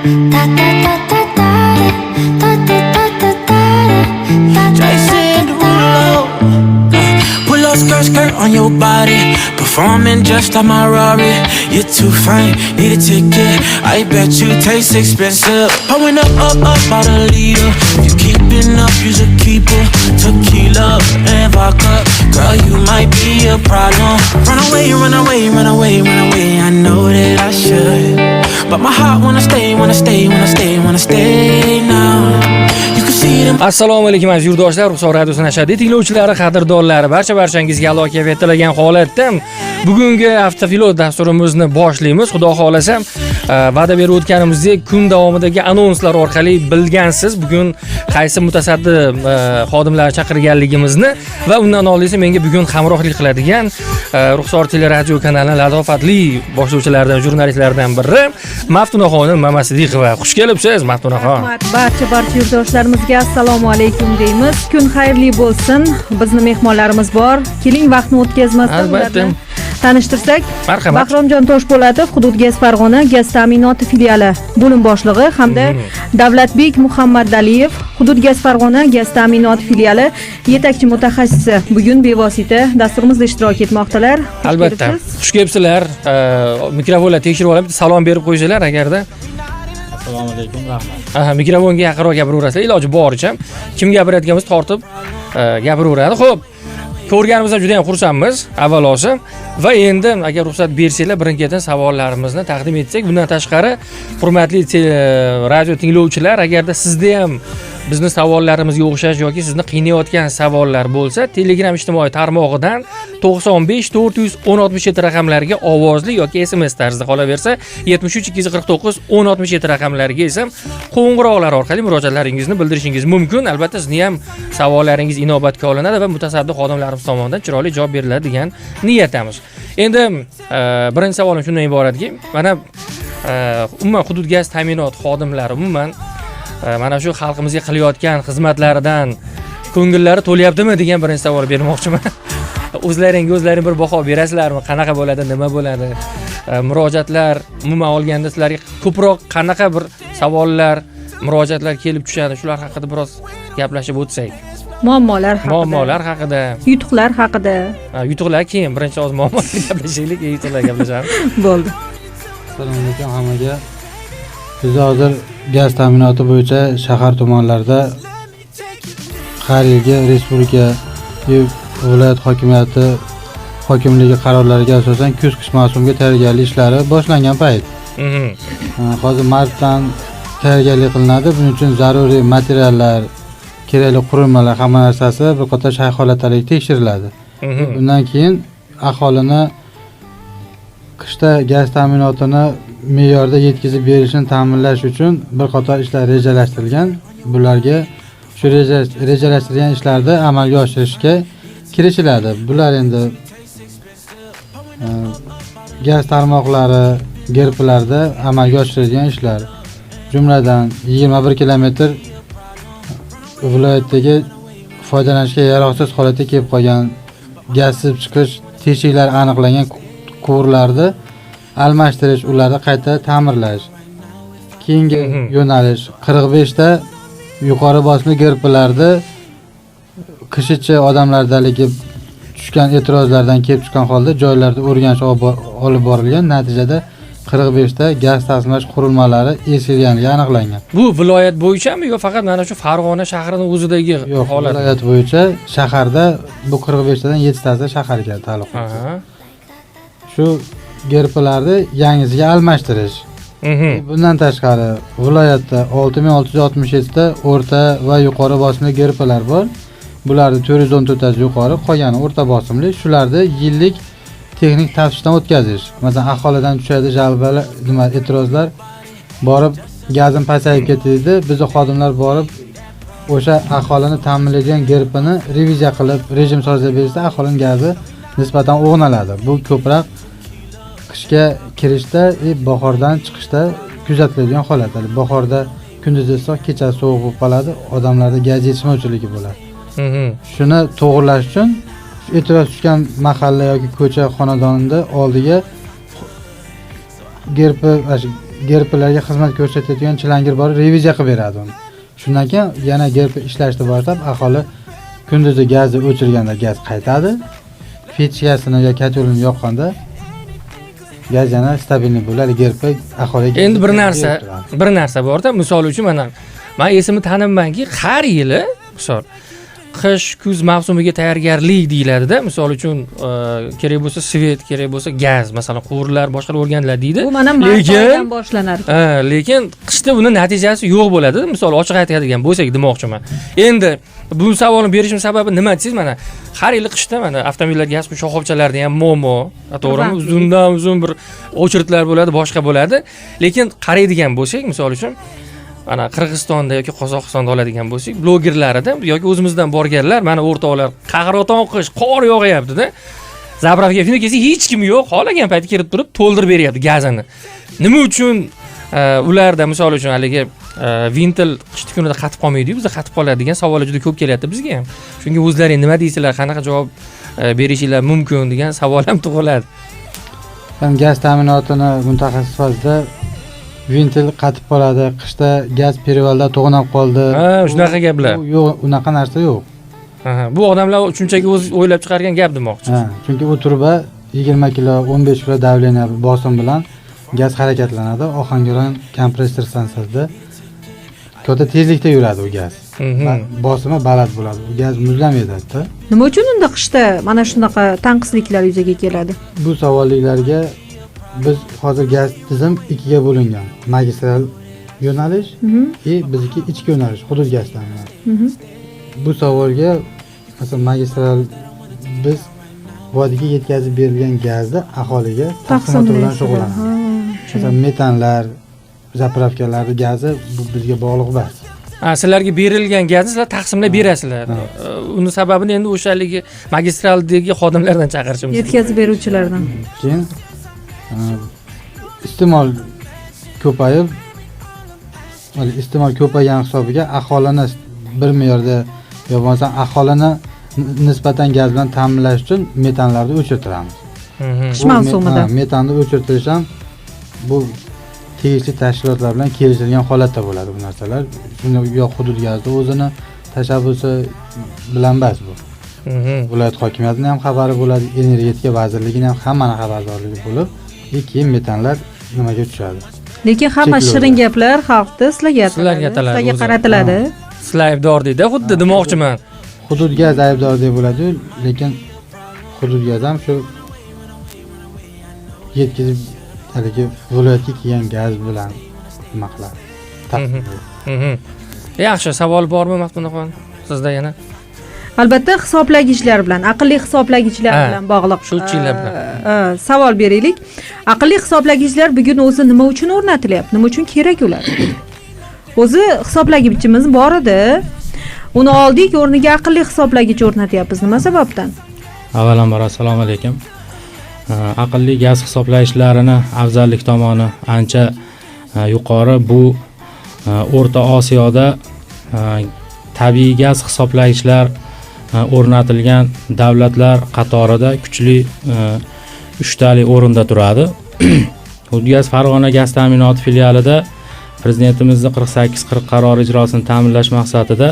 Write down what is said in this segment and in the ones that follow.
Ta ta ta ta ta ta ta ta ta ta. Jason Derulo. Pull up skirt, skirt on your body. Performing just like my Rari. You're too fine, need a ticket. I bet you taste expensive. Pouring up, up, up, out a liter. If you keeping up, you's a keeper. Tequila and vodka. Girl, you might be a problem. Run away, run away, run away, run away. I know that I should. But my heart wanna stay, wanna stay, wanna stay, wanna stay now. You can see them. Assalomu alaykum, aziz yurtdoshlar, Ruxsor radiosi nashadi tinglovchilari, qadrdonlari, barcha barchangizga a'lo kayfiyat tilagan holatda bugungi avtopilot dasturimizni boshlaymiz. Xudo xohlasa, va'da berib o'tganimizdek, kun davomidagi anonslar orqali bilgansiz bugun qaysi mutasaddi xodimlar chaqirganligimizni va undan oldin esa menga bugun hamrohlik qiladigan Ruxsor teleradio kanalining latofatli boshlovchilaridan, jurnalistlaridan biri Maftunaxonim Mamasidiqova. Xush kelibsiz, Maftunaxon. Rahmat. Barcha yurtdoshlarimizga assalomu alaykum deymiz. Kun xayrli bo'lsin. Bizni mehmonlarimiz bor. Keling, vaqtni o'tkazmasdan Albatta. ularni tanishtirsak. Marhamat. Bahromjon Toshpo'latov, Hudud gaz Farg'ona gaz ta'minoti filiali bo'lim boshlig'i hamda Davlatbek Muhammadaliyev, Hudud gaz Farg'ona gaz ta'minoti filiali yetakchi mutaxassisi bugun bevosita dasturimizda ishtirok etmoqdalar. Xush Albatta. kelibsiz. Xush kelibsizlar. Mikrofonlar tekshirib olib, bitta salom berib qo'ysanglar agarda. Assalomu alaykum, rahmat. Aha, mikrofonga yaqinroq gapiraverasizlar, iloji boricha. Kim gapirayotgan bo'lsa, tortib gapiraveradi. Xo'p, ko'rganimizdan juda ham xursandmiz avvalosi. Va endi agar ruxsat bersanglar, birin-ketin savollarimizni taqdim etsak. Bundan tashqari, hurmatli radio tinglovchilar, agarda sizda ham bizni savollarimizga o'xshash yoki sizni qiynayotgan savollar bo'lsa, Telegram ijtimoiy tarmog'idan 95 410 67 raqamlariga ovozli yoki SMS tarzida, qolaversa 73 249 10 67 raqamlariga esa qo'ng'iroqlar orqali murojaatlaringizni bildirishingiz mumkin. Albatta, sizni ham savollaringiz inobatga olinadi va mutasaddi xodimlarimiz tomonidan chiroyli javob beriladi degan niyatdamiz. Endi birinchi savolim shundan iboratki, mana umuman hudud gaz ta'minot xodimlari umuman mana shu xalqimizga qilayotgan xizmatlaridan ko'ngillari to'lyaptimi degan birinchi savol bermoqchiman. O'zlaringga o'zlaring bir baho berasizlarmi? Qanaqa bo'ladi, nima bo'ladi? Murojaatlar umuman olganda sizlarga ko'proq qanaqa bir savollar, murojaatlar kelib tushadi? Shular haqida biroz gaplashib o'tsak. Muammolar haqida. Muammolar haqida. Yutuqlar haqida. Ha, yutuqlar keyin, birinchi hozir muammolar gaplashaylik, keyin yutuqlar gaplashamiz. Bo'ldi. Assalomu alaykum hammaga. Bizda hozir gaz ta'minoti bo'yicha shahar tumanlarida har yilgi respublika viloyat hokimiyati hokimligi qarorlariga asosan kuz qish mavsumiga tayyorgarlik ishlari boshlangan payt. Hozir martdan tayyorgarlik qilinadi. Buning uchun zaruriy materiallar, kerakli qurilmalar, hamma narsasi bir qator shay holatlarga tekshiriladi. Undan keyin aholini qishda gaz ta'minotini me'yorda yetkazib berishini ta'minlash uchun bir qator ishlar rejalashtirilgan. Bularga shu rejalashtirilgan ishlarni amalga oshirishga kirishiladi. Bular endi gaz tarmoqlari GRPlarda amalga oshirilgan ishlar. Jumladan, 21 kilometr viloyatdagi foydalanishga yaroqsiz holatga kelib qolgan gaz sizib chiqish teshiklari aniqlangan quvurlarni almashtirish, ularni qayta ta'mirlash. Keyingi yo'nalish 45 ta yuqori bosimli GRPlarni qishicha odamlardaligi tushgan e'tirozlardan kelib chiqqan holda joylarda o'rganish olib borilgan. Natijada 45 ta gaz taqsimlash qurilmalari eskirganligi aniqlangan. Bu viloyat bo'yichami yo faqat mana shu Farg'ona shahrini o'zidagi Yo'q, holat? viloyat bo'yicha shaharda bu 45 tadan 7 tasi shaharga taalluqli. Shu GRPlarni yangisiga almashtirish. Bundan tashqari, viloyatda 6667 ta o'rta va yuqori bosimli GRPlar bor. Bularni 414 tasi yuqori, qolgani o'rta bosimli. Shularni yillik texnik taftishdan o'tkazish. Masalan, aholidan tushadi жалоба lar, nima, e'tirozlar, borib gazim pasayib ketdi deydi. Bizni xodimlar borib o'sha aholini ta'minlaydigan GRPni reviziya qilib, rejim sozlab bersa, aholining gazi nisbatan o'ng'aladi. Bu ko'proq qishga kirishda va bahordan chiqishda kuzatiladigan holat. Ya'ni bahorda kunduz issiq, kechasi sovuq bo'lib qoladi, odamlarda gaz yetishmovchiligi bo'ladi. Shuni to'g'irlash uchun e'tiroz tushgan mahalla yoki ko'cha xonadonida oldiga GRP, mana shu GRPlarga xizmat ko'rsatadigan chilangir borib reviziya qilib beradi uni. Shundan keyin yana GRP ishlashni boshlab, aholi kunduzi gazni o'chirganda gaz qaytadi. Pechkasini yo kotelini yoqqanda gaz yana stabilniy bo'ladi, GRP aholiga Endi bir narsa borda, misol uchun mana man esimni tanibmanki, har yili misol qish kuz mavsumiga tayyorgarlik deyiladida, misol uchun kerak bo'lsa свет, kerak bo'lsa gaz, masalan, quvurlar, boshqalar o'rganiladi deydi. Bu mana mart Lekin oyidan boshlanar. Ha, lekin qishda buni natijasi yo'q bo'ladi, misol ochiq aytadigan bo'lsak demoqchiman. Endi bu savolni berishim sababi nima desangiz, mana har yili qishda mana avtomobillar gaz quyish shoxobchalarida ham muammo, to'g'rimi? Tirbandlik. Uzundan uzun bir очередь lar bo'ladi, boshqa bo'ladi. Lekin qaraydigan bo'lsak, misol uchun, mana Qirg'izistonda yoki Qozog'istonda oladigan bo'lsak, blogerlarida yoki o'zimizdan borganlar, mana o'rtoqlar, qahraton qish, qor yog'yaptida, заправка ga kelsa hech kim yo'q, xohlagan payti kirib turib to'ldirib beryapti gazini. Nima uchun ularda, misol uchun, haligi вентиль qishni kunida qatib qolmaydiyu, bizda qatib qoladi degan savollar juda ko'p kelyapti bizga ham. Shunga o'zlaring nima deysizlar, qanaqa javob berishinglar mumkin degan savol ham tug'iladi. Ham gaz ta'minotini mutaxassis sifatida вентиль qatib qoladi, qishda gaz перевал da to'g'nab qoldi. Ha, shunaqa gaplar. U yo'q, unaqa narsa yo'q. Aha, bu odamlar shunchaki o'zi o'ylab chiqargan gap demoqchi. Ha, chunki u truba 20 kilo, 15 kilo давление bosim bilan gaz harakatlanadi. Ohangaron kompressor stansiyasida katta tezlikda yuradi u gaz. Bosimi baland bo'ladi. U gaz muzlamaydi. Nima uchun unda qishda mana shunaqa tanqisliklar yuzaga keladi? Bu savolliklarga biz hozir gaz tizim ikkiga bo'lingan. Magistral yo'nalish и bizniki ichki yo'nalish, hudud gaz ta'minoti. Bu savolga, masalan, magistral biz vodiyga yetkazib berilgan gazni aholiga taqsimoti bilan Taqsimlaysizlar. Shug'ullanamiz. Masalan, metanlar, заправка larni gazi bu bizga bog'liq emas. Ha, sizlarga berilgan gazni sizlar taqsimlab berasizlar. Ha. Uni sababini endi o'sha haligi magistraldagi xodimlardan chaqirishimiz. Yetkazib beruvchilardan. Keyin iste'mol ko'payib, hali iste'mol ko'paygan hisobiga aholini bir me'yorda yo bo'lmasa aholini nisbatan gaz bilan ta'minlash uchun metanlarni o'chirtiramiz. Qish Bu mavsumida. Ha, metanni o'chirtirish ham bu tegishli tashkilotlar bilan kelishilgan holatda bo'ladi bu narsalar. Shuni yo hudud gazni o'zini tashabbusi bilan emas bu. Viloyat hokimiyatini ham xabari bo'ladi, energetika vazirligini ham, hammani xabardorligi bo'lib, и keyin metanlar nimaga tushadi. Lekin hamma Cheklovlar. shirin gaplar xalqda sizlarga Sizlarga ataladi, sizlarga o'zi. qaratiladi. Sizlar aybdor deydi, xuddi demoqchiman. Hudud gaz aybdor deb bo'ladi, lekin hudud gaz ham shu yetkazib haligi viloyatga kelgan gaz bilan nima qiladi. Taqsimlaydi. Yaxshi, savol bormi, Maftunaxon? Sizda yana? Albatta, hisoblagichlar bilan, aqlli hisoblagichlar bilan bog'liq счётчик lar bilan. Savol beraylik. Aqlli hisoblagichlar bugun o'zi nima uchun o'rnatilyapti? Nima uchun kerak ular? O'zi hisoblagichimiz bor edi. Uni oldik, o'rniga aqlli hisoblagich o'rnatyapmiz. Nima sababdan? Avvalambor, assalomu alaykum. Aqlli gaz hisoblagishlarini afzallik tomoni ancha yuqori. Bu O'rta Osiyoda tabiiy gaz hisoblagichlar o'rnatilgan davlatlar qatorida kuchli uchtalik o'rinda turadi. Hududgaz Farg'ona gaz ta'minoti filialida Prezidentimizni 4840 qarori ijrosini ta'minlash maqsadida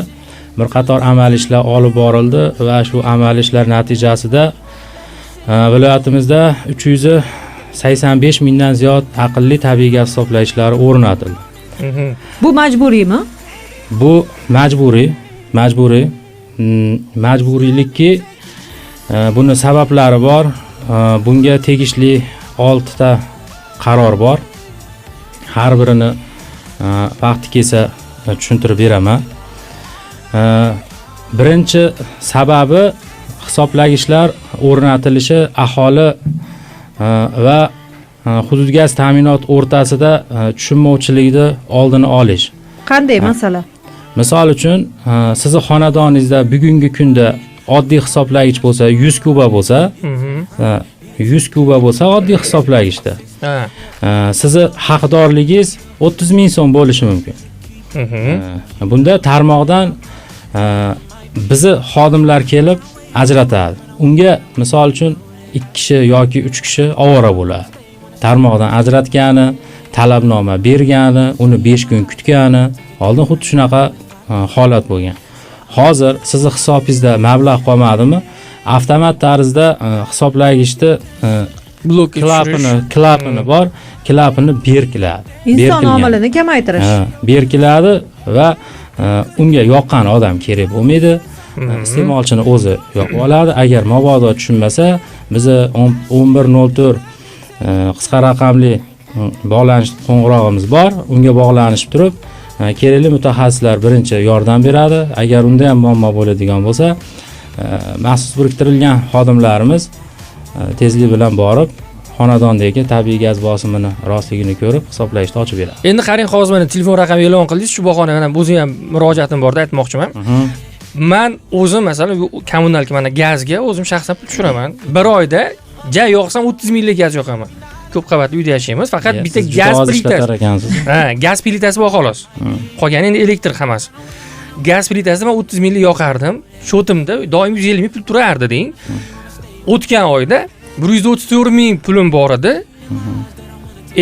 bir qator amaliy ishlar olib borildi va shu amaliy ishlar natijasida viloyatimizda 385 mingdan ziyod aqlli tabiiy gaz hisoblagichlari o'rnatildi. Bu majburiymi? Bu majburiy, majburiy. Majburiylikki buni sabablari bor. Bunga tegishli oltita qaror bor. Har birini vaqti kelsa tushuntirib beraman. Birinchi sababi hisoblagichlar o'rnatilishi aholi va hudud gaz ta'minot o'rtasida tushunmovchilikni oldini olish. Qanday masala? Misol uchun, sizni xonadoningizda bugungi kunda oddiy hisoblagich bo'lsa, 100 kuba bo'lsa, 100 kuba bo'lsa oddiy hisoblagichda. Sizni haqdorligingiz 30 ming so'm bo'lishi mumkin. Bunda tarmoqdan bizni xodimlar kelib ajratadi. Unga misol uchun 2 kishi yoki 3 kishi ovora bo'ladi. Tarmoqdan ajratgani, Talabnoma bergani, uni 5 kun kutgani, oldin xuddi shunaqa holat bo'lgan. Hozir sizni hisobingizda mablag' qolmadimi? Avtomat tarzda hisoblagichni blokka klapini bor, klapini berkiladi. Inson omilini kamaytirish. Berkiladi va unga yoqqan odam kerak bo'lmaydi. Iste'molchini o'zi yoqib oladi. Agar mabodo tushunmasa, bizni 1104 qisqa raqamli bog'lanish qo'ng'irog'imiz bor. Unga bog'lanishib turib, kerakli mutaxassislar birinchi yordam beradi. Agar unda ham muammo bo'ladigan bo'lsa, maxsus biriktirilgan xodimlarimiz tezlik bilan borib, xonadondagi tabiiy gaz bosimini rostligini ko'rib, hisoblagishni ochib beradi. Endi qarang, hozir mana telefon raqami e'lon qildingiz. Shu bahona mana o'zim ham murojaatim borda aytmoqchiman. Man o'zim masalan kommunalka mana gazga o'zim shaxsan pul tushiraman. Bir oyda ja yoqsam 30 minglik gaz yoqaman. Ko'p qavatli uyda yashaymiz, faqat bitta gaz plitasi. Ha, gaz plitasi bor xolos. Qolgani endi elektr hammasi. Gaz plitasida men 30 minglik yoqardim. Shotimda doim 150 ming pul turardi deng. O'tgan oyda 134 ming pulim bor edi.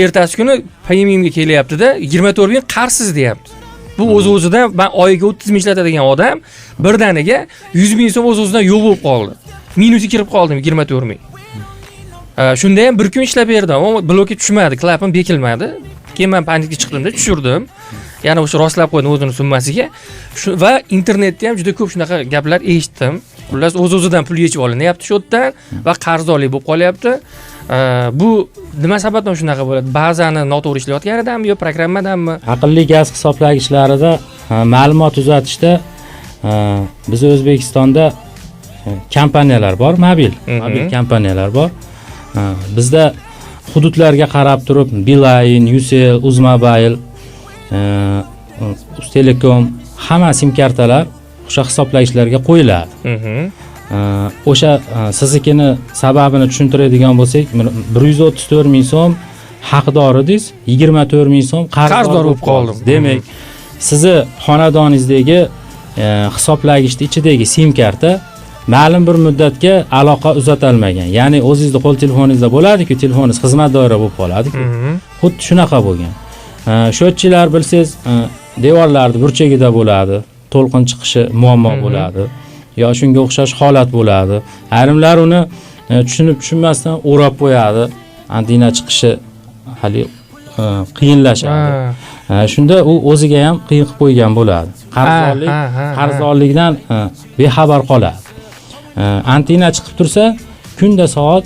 Ertasi kuni payimimga kelyapti-da, 24 ming qarzsiz deyapti. Bu o'z-o'zidan men oyiga 30 ming ishlatadigan odam birdaniga 100 ming so'm o'z-o'zidan yo'q bo'lib qoldi. Minusga kirib qoldim 24 ming. Shunda ham bir kun ishlab berdim, ammo blokka tushmadi, klapim bekilmadi. Keyin men panikka chiqdimda, tushirdim. Yana o'sha rostlab qo'ydim o'zini summasiga. Va internetda ham juda ko'p shunaqa gaplar eshitdim. Xullas o'z-o'zidan pul yechib olinyapti shu yerdan va qarzdorlik bo'lib qolyapti. Bu nima sababdan shunaqa bo'ladi? Bazani noto'g'ri ishlayotganidanmi yo programmadanmi? Aqlli gaz hisoblagichlarida ma'lumot uzatishda biz O'zbekistonda kompaniyalar bor, mobil kompaniyalar bor. Bizda hududlarga qarab turib Beeline, Ucell, Uzmobile, Uztelecom hamma sim kartalar o'sha hisoblagichlarga qo'yiladi. O'sha siznikini sababini tushuntiradigan bo'lsak, 134 ming so'm haqdor edingiz, 24 ming so'm qarzdor bo'lib qoldim. Demak, sizni xonadoningizdagi hisoblagichning ichidagi sim karta ma'lum bir muddatga aloqa uzatilmagan. Ya'ni o'zingizni qo'l telefoningizda bo'ladi-ku, telefoningiz xizmat doira bo'lib qoladi-ku. Xuddi shunaqa bo'lgan. Счетчиlar bilsangiz, devorlarning burchagida bo'ladi, to'lqin chiqishi muammo bo'ladi. Yo shunga o'xshash holat bo'ladi. Ayrimlar uni tushunib tushunmasdan o'rab qo'yadi. Antina chiqishi hali qiyinlashadi. Shunda u o'ziga ham qiyin qilib qo'ygan bo'ladi. Qarzdorlik, qarzdorlikdan bexabar qoladi. Antina chiqib tursa, kunda soat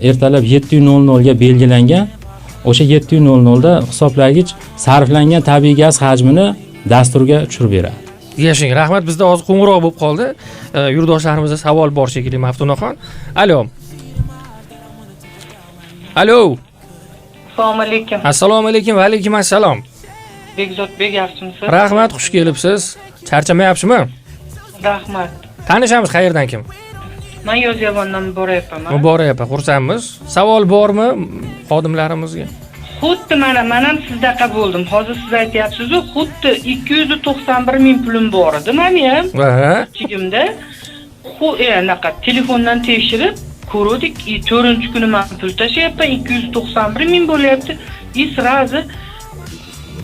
ertalab 7:00 ga belgilangan, o'sha 7:00 da hisoblagich sarflangan tabiiy gaz hajmini dasturga tushirib beradi. Yashang, rahmat. Bizda hozir qo'ng'iroq bo'lib qoldi. Yurtdoshlarimizda savol bor shekilli, Maftunaxon. Alo. Alo. Assalomu alaykum. Assalomu alaykum va alaykum assalom. Bekzodbek, yaxshimisiz? Rahmat, xush kelibsiz. Charchamayapsizmi? Rahmat. Tanishamiz, qayerdan kim? Men Yozyovondan Muborak opaman. Muborak opa, xursandmiz. Savol bormi xodimlarimizga? Xuddi mana men ham sizdaqa bo'ldim. Hozir siz aytyapsiz-ku, xuddi 291 ming pulim bor edi meni ham. Kichigimda anaqa telefondan tekshirib ko'rdik, 4-kuni men pul tashlayapman, 291 ming bo'lyapti. И сразу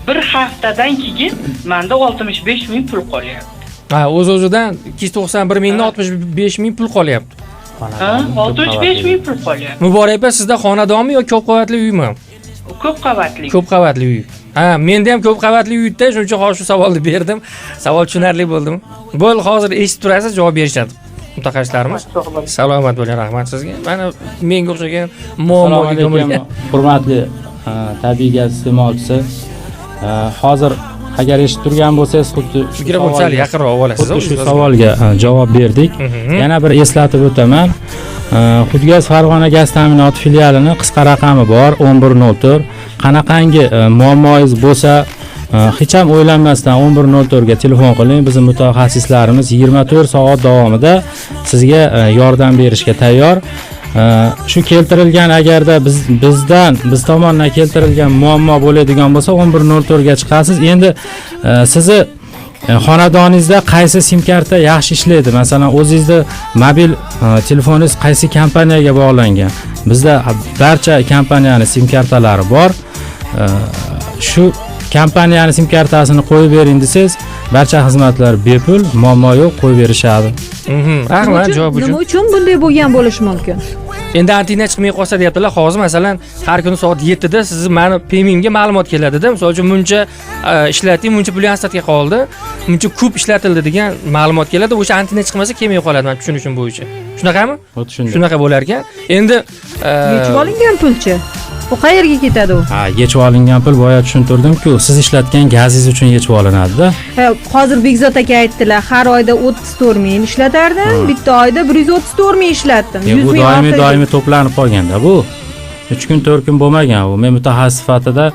bir haftadan keyin menda 65 ming pul qolyapti. Ha, o'z-o'zidan 291 mingdan 65 ming pul qolyapti. Ha, 65 ming pul qolyapti. Muborak opa, sizda xonadonmi yo ko'p qavatli uymi? Ko'p qavatli. Ko'p qavatli uy. Ha, menda ham ko'p qavatli uyda, shuning uchun hozir shu savolni berdim. Savol tushunarli bo'ldimi? Bo'l, hozir eshitib turasiz, javob berishadi mutaxassislarimiz. Salomat bo'ling, rahmat sizga. Mana menga o'xshagan muammoga ko'milgan hurmatli tabiiy gaz iste'molchisi, hozir agar eshitib turgan bo'lsangiz, xuddi mikrofon sal yaqinroq olasiz. Xuddi shu savolga javob berdik. Yana bir eslatib o'taman. Hudgaz Farg'ona gaz ta'minoti filialini qisqa raqami bor 1104. Qanaqangi muammoingiz bo'lsa, hech ham o'ylanmasdan 1104 ga telefon qiling. Bizning mutaxassislarimiz 24 soat davomida sizga yordam berishga tayyor. Shu keltirilgan agarda biz tomonidan keltirilgan muammo bo'ladigan bo'lsa 1104 ga chiqasiz. Endi sizni xonadoningizda qaysi sim karta yaxshi ishlaydi? Masalan, o'zingizni mobil telefoningiz qaysi kompaniyaga bog'langan? Bizda barcha kompaniyaning sim kartalari bor. Shu kompaniyani sim kartasini qo'yib bering desangiz, barcha xizmatlar bepul, muammo yo'q, qo'yib berishadi. Rahmat javob uchun. Nima uchun bunday bo'lgan bo'lishi mumkin? Endi antenna chiqmay qolsa deyaptilar. Hozir masalan har kuni soat 7 da sizni mani PMimga ma'lumot keladida. Misol uchun buncha ishlatding, buncha pul asatga qoldi, buncha ko'p ishlatildi degan ma'lumot keladi. O'sha antenna chiqmasa kelmay qoladi, men tushunishim bo'yicha. Shunaqami? Shunaqa bo'lar ekan. Endi yechib olingan pulchi u qayerga ketadi u? Ha, yechib olingan pul boya tushuntirdim-ku, siz ishlatgan gazingiz uchun yechib olinadi-da. Hozir Bekzod aka aytdilar, har oyda 34 ming ishlatardim, bitta oyda 134 ming ishlatdim. 100 ming doimiy to'planib qolganda bu. 3 kun 4 kun bo'lmagan u. Men mutaxassis sifatida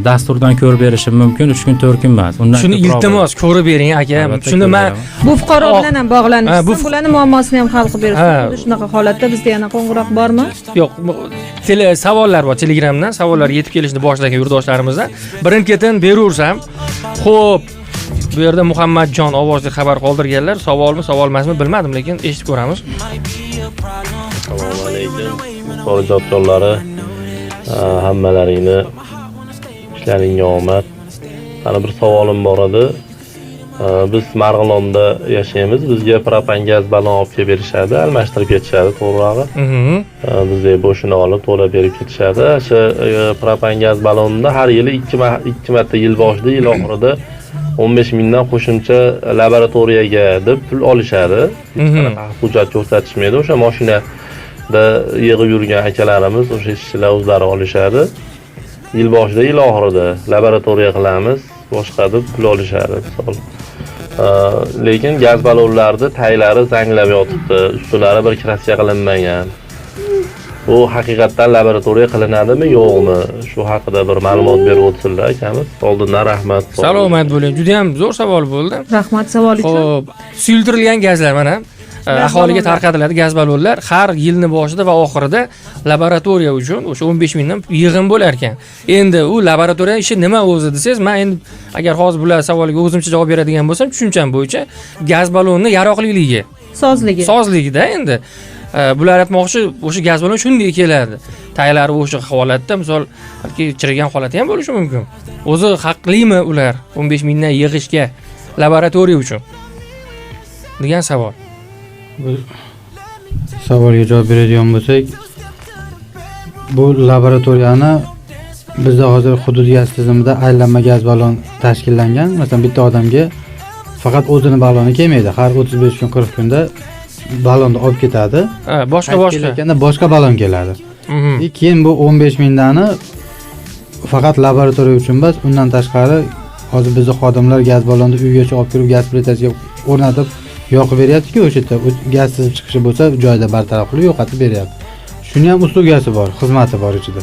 dasturdan ko'rib berishim mumkin, 3 kun 4 kun emas. Undan shuni iltimos ko'rib bering aka. Shuni men bu fuqaro bilan ham bog'lanishsin, bularning muammosini ham hal qilib berishsin. Shunaqa holatda bizda yana qo'ng'iroq bormi? Yo'q, savollar bor Telegramdan, savollar yetib kelishni boshlagan yurtdoshlarimizdan. Birin-ketin beraversam. Xo'p, bu yerda Muhammadjon ovozli xabar qoldirganlar. Savolmi, savol emasmi bilmadim, lekin eshitib ko'ramiz. Assalomu alaykum. Ijodkorlari, hammalaringni ishlaringga omad. Mana bir savolim bor edi. Biz Marg'ilonda yashaymiz. Bizga propan gaz balon olib kelib berishadi, almashtirib ketishadi, to'g'rirog'i. Bizga bo'shini olib to'lab berib ketishadi. O'sha propan gaz balonida har yili 2 marta, yil boshida, yil oxirida 15 mingdan qo'shimcha laboratoriyaga deb pul olishadi. Hech qanaqa hujjat ko'rsatishmaydi. O'sha mashinada yig'ib yurgan akalarimiz, o'sha ishchilar o'zlari olishadi. Yil boshida, yil oxirida laboratoriya qilamiz, boshqa deb pul olishadi misol. Lekin gaz ballonlarni taylari zanglab yotibdi, ustilari bir kraska qilinmagan. Bu haqiqatdan laboratoriya qilinadimi, yo'qmi? Shu haqida bir ma'lumot berib o'tsinlar akamiz. Oldindan rahmat. Salomat bo'ling. Juda ham zo'r savol bo'ldi. Rahmat savol uchun. Xo'p, suyultirilgan gazlar mana aholiga tarqatiladi, gaz ballonlar har yilni boshida va oxirida laboratoriya uchun o'sha 15 mingdan yig'im bo'lar ekan. Endi u laboratoriya ishi nima o'zi desangiz, men endi agar hozir bular savoliga o'zimcha javob beradigan bo'lsam, tushuncham bo'yicha gaz ballonni yaroqliligi, sozligi. Sozligida endi bular aytmoqchi, o'sha gaz ballon shunday keladi. Taylari o'sha holatda, misol balki chirigan holati ham bo'lishi mumkin. O'zi haqlimi ular 15 mingdan yig'ishga laboratoriya uchun degan savol. Bu savolga javob beradigan bo'lsak, bu laboratoriyani bizda hozir hudud gaz tizimida aylanma gaz ballon tashkillangan. Masalan, bitta odamga faqat o'zini balloni kelmaydi. Har 35 kun 40 kunda ballonni olib ketadi. Boshqa boshqa ballon keladi. Keyin bu 15 mingdani faqat laboratoriya uchun emas, undan tashqari hozir bizni xodimlar gaz ballonni uygacha olib kirib gaz plitasiga o'rnatib yoqib beryapti-ku, o'sha yerda gaz sizib chiqishi bo'lsa joyida bartaraf qilib yo'qotib beryapti. Shuni ham uslugasi bor, xizmati bor ichida.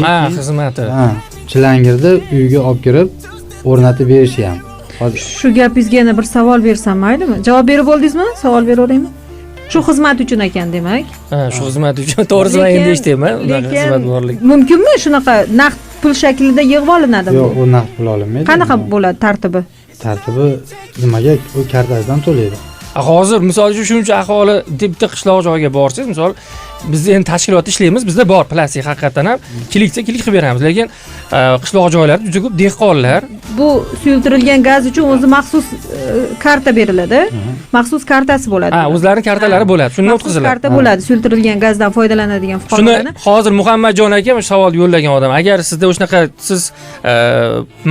Ha, xizmati. Ha, chilangirni uyga olib kirib o'rnatib berishi ham. Hozir shu gapingizga yana bir savol bersam maylimi? Javob berib bo'ldingizmi? Savol beraveraymi? Shu xizmat uchun ekan demak. Ha, shu xizmat uchun. To'g'risi men endi eshityapman, unaqa xizmat borligi. Mumkinmi shunaqa naqd pul shaklida yig'ib olinadimi? Yo'q, u naqd pul olinmaydi. Qanaqa bo'ladi tartibi? Tartibi nimaga u kartasidan to'laydi. Hozir misol uchun shuncha aholi bitta qishloq joyga borsangiz, misol biz endi tashkilotda ishlaymiz, bizda bor plastik haqiqatan ham kiliksa kilik qilib beramiz, lekin qishloq joylarda juda ko'p dehqonlar bu suyultirilgan gaz uchun o'zi maxsus karta beriladi. Maxsus kartasi bo'ladi. Ha, o'zlarining kartalari bo'ladi. Shundan o'tkaziladi. Karta bo'ladi suyultirilgan gazdan foydalanadigan fuqarolarni. Shuni hozir Muhammadjon aka shu savol yo'llagan odam. Agar sizda o'shanaqa siz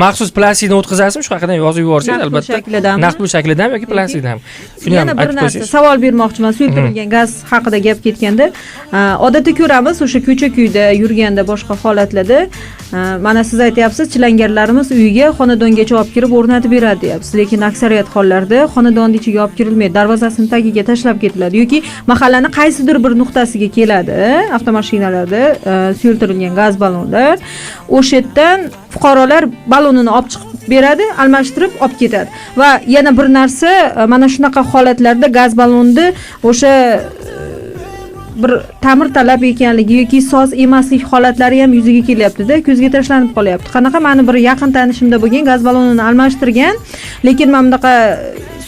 maxsus plastikdan o'tkazasizmi, shu haqida yozib yuborsangiz albatta. Naqd pul shaklidami yoki plastikdanmi? Shuni ham yana bir narsa savol bermoqchiman. Suyultirilgan gaz haqida gap ketganda, odatda ko'ramiz o'sha ko'cha-kuyda yurganda boshqa holatlarda, mana siz aytyapsiz, chilangarlarimiz uyiga xonadongacha olib kirib o'rnatib beradi deyapsiz, lekin aksariyat hollarda xonadonning ichiga olib kirilmaydi, darvozasini tagiga tashlab ketiladi yoki mahallani qaysidir bir nuqtasiga keladi avtomashinalarda suyultirilgan gaz ballonlar, o'sha yerdan fuqarolar ballonini olib chiqib beradi, almashtirib olib ketadi. Va yana bir narsa, mana shunaqa holatlarda gaz ballonni o'sha bir ta'mir talab ekanligi yoki soz emaslik holatlari ham yuzaga kelyapti-da, ko'zga tashlanib qolyapti. Qanaqa meni bir yaqin tanishimda bo'lgan gaz ballonini almashtirgan, lekin mana bunaqa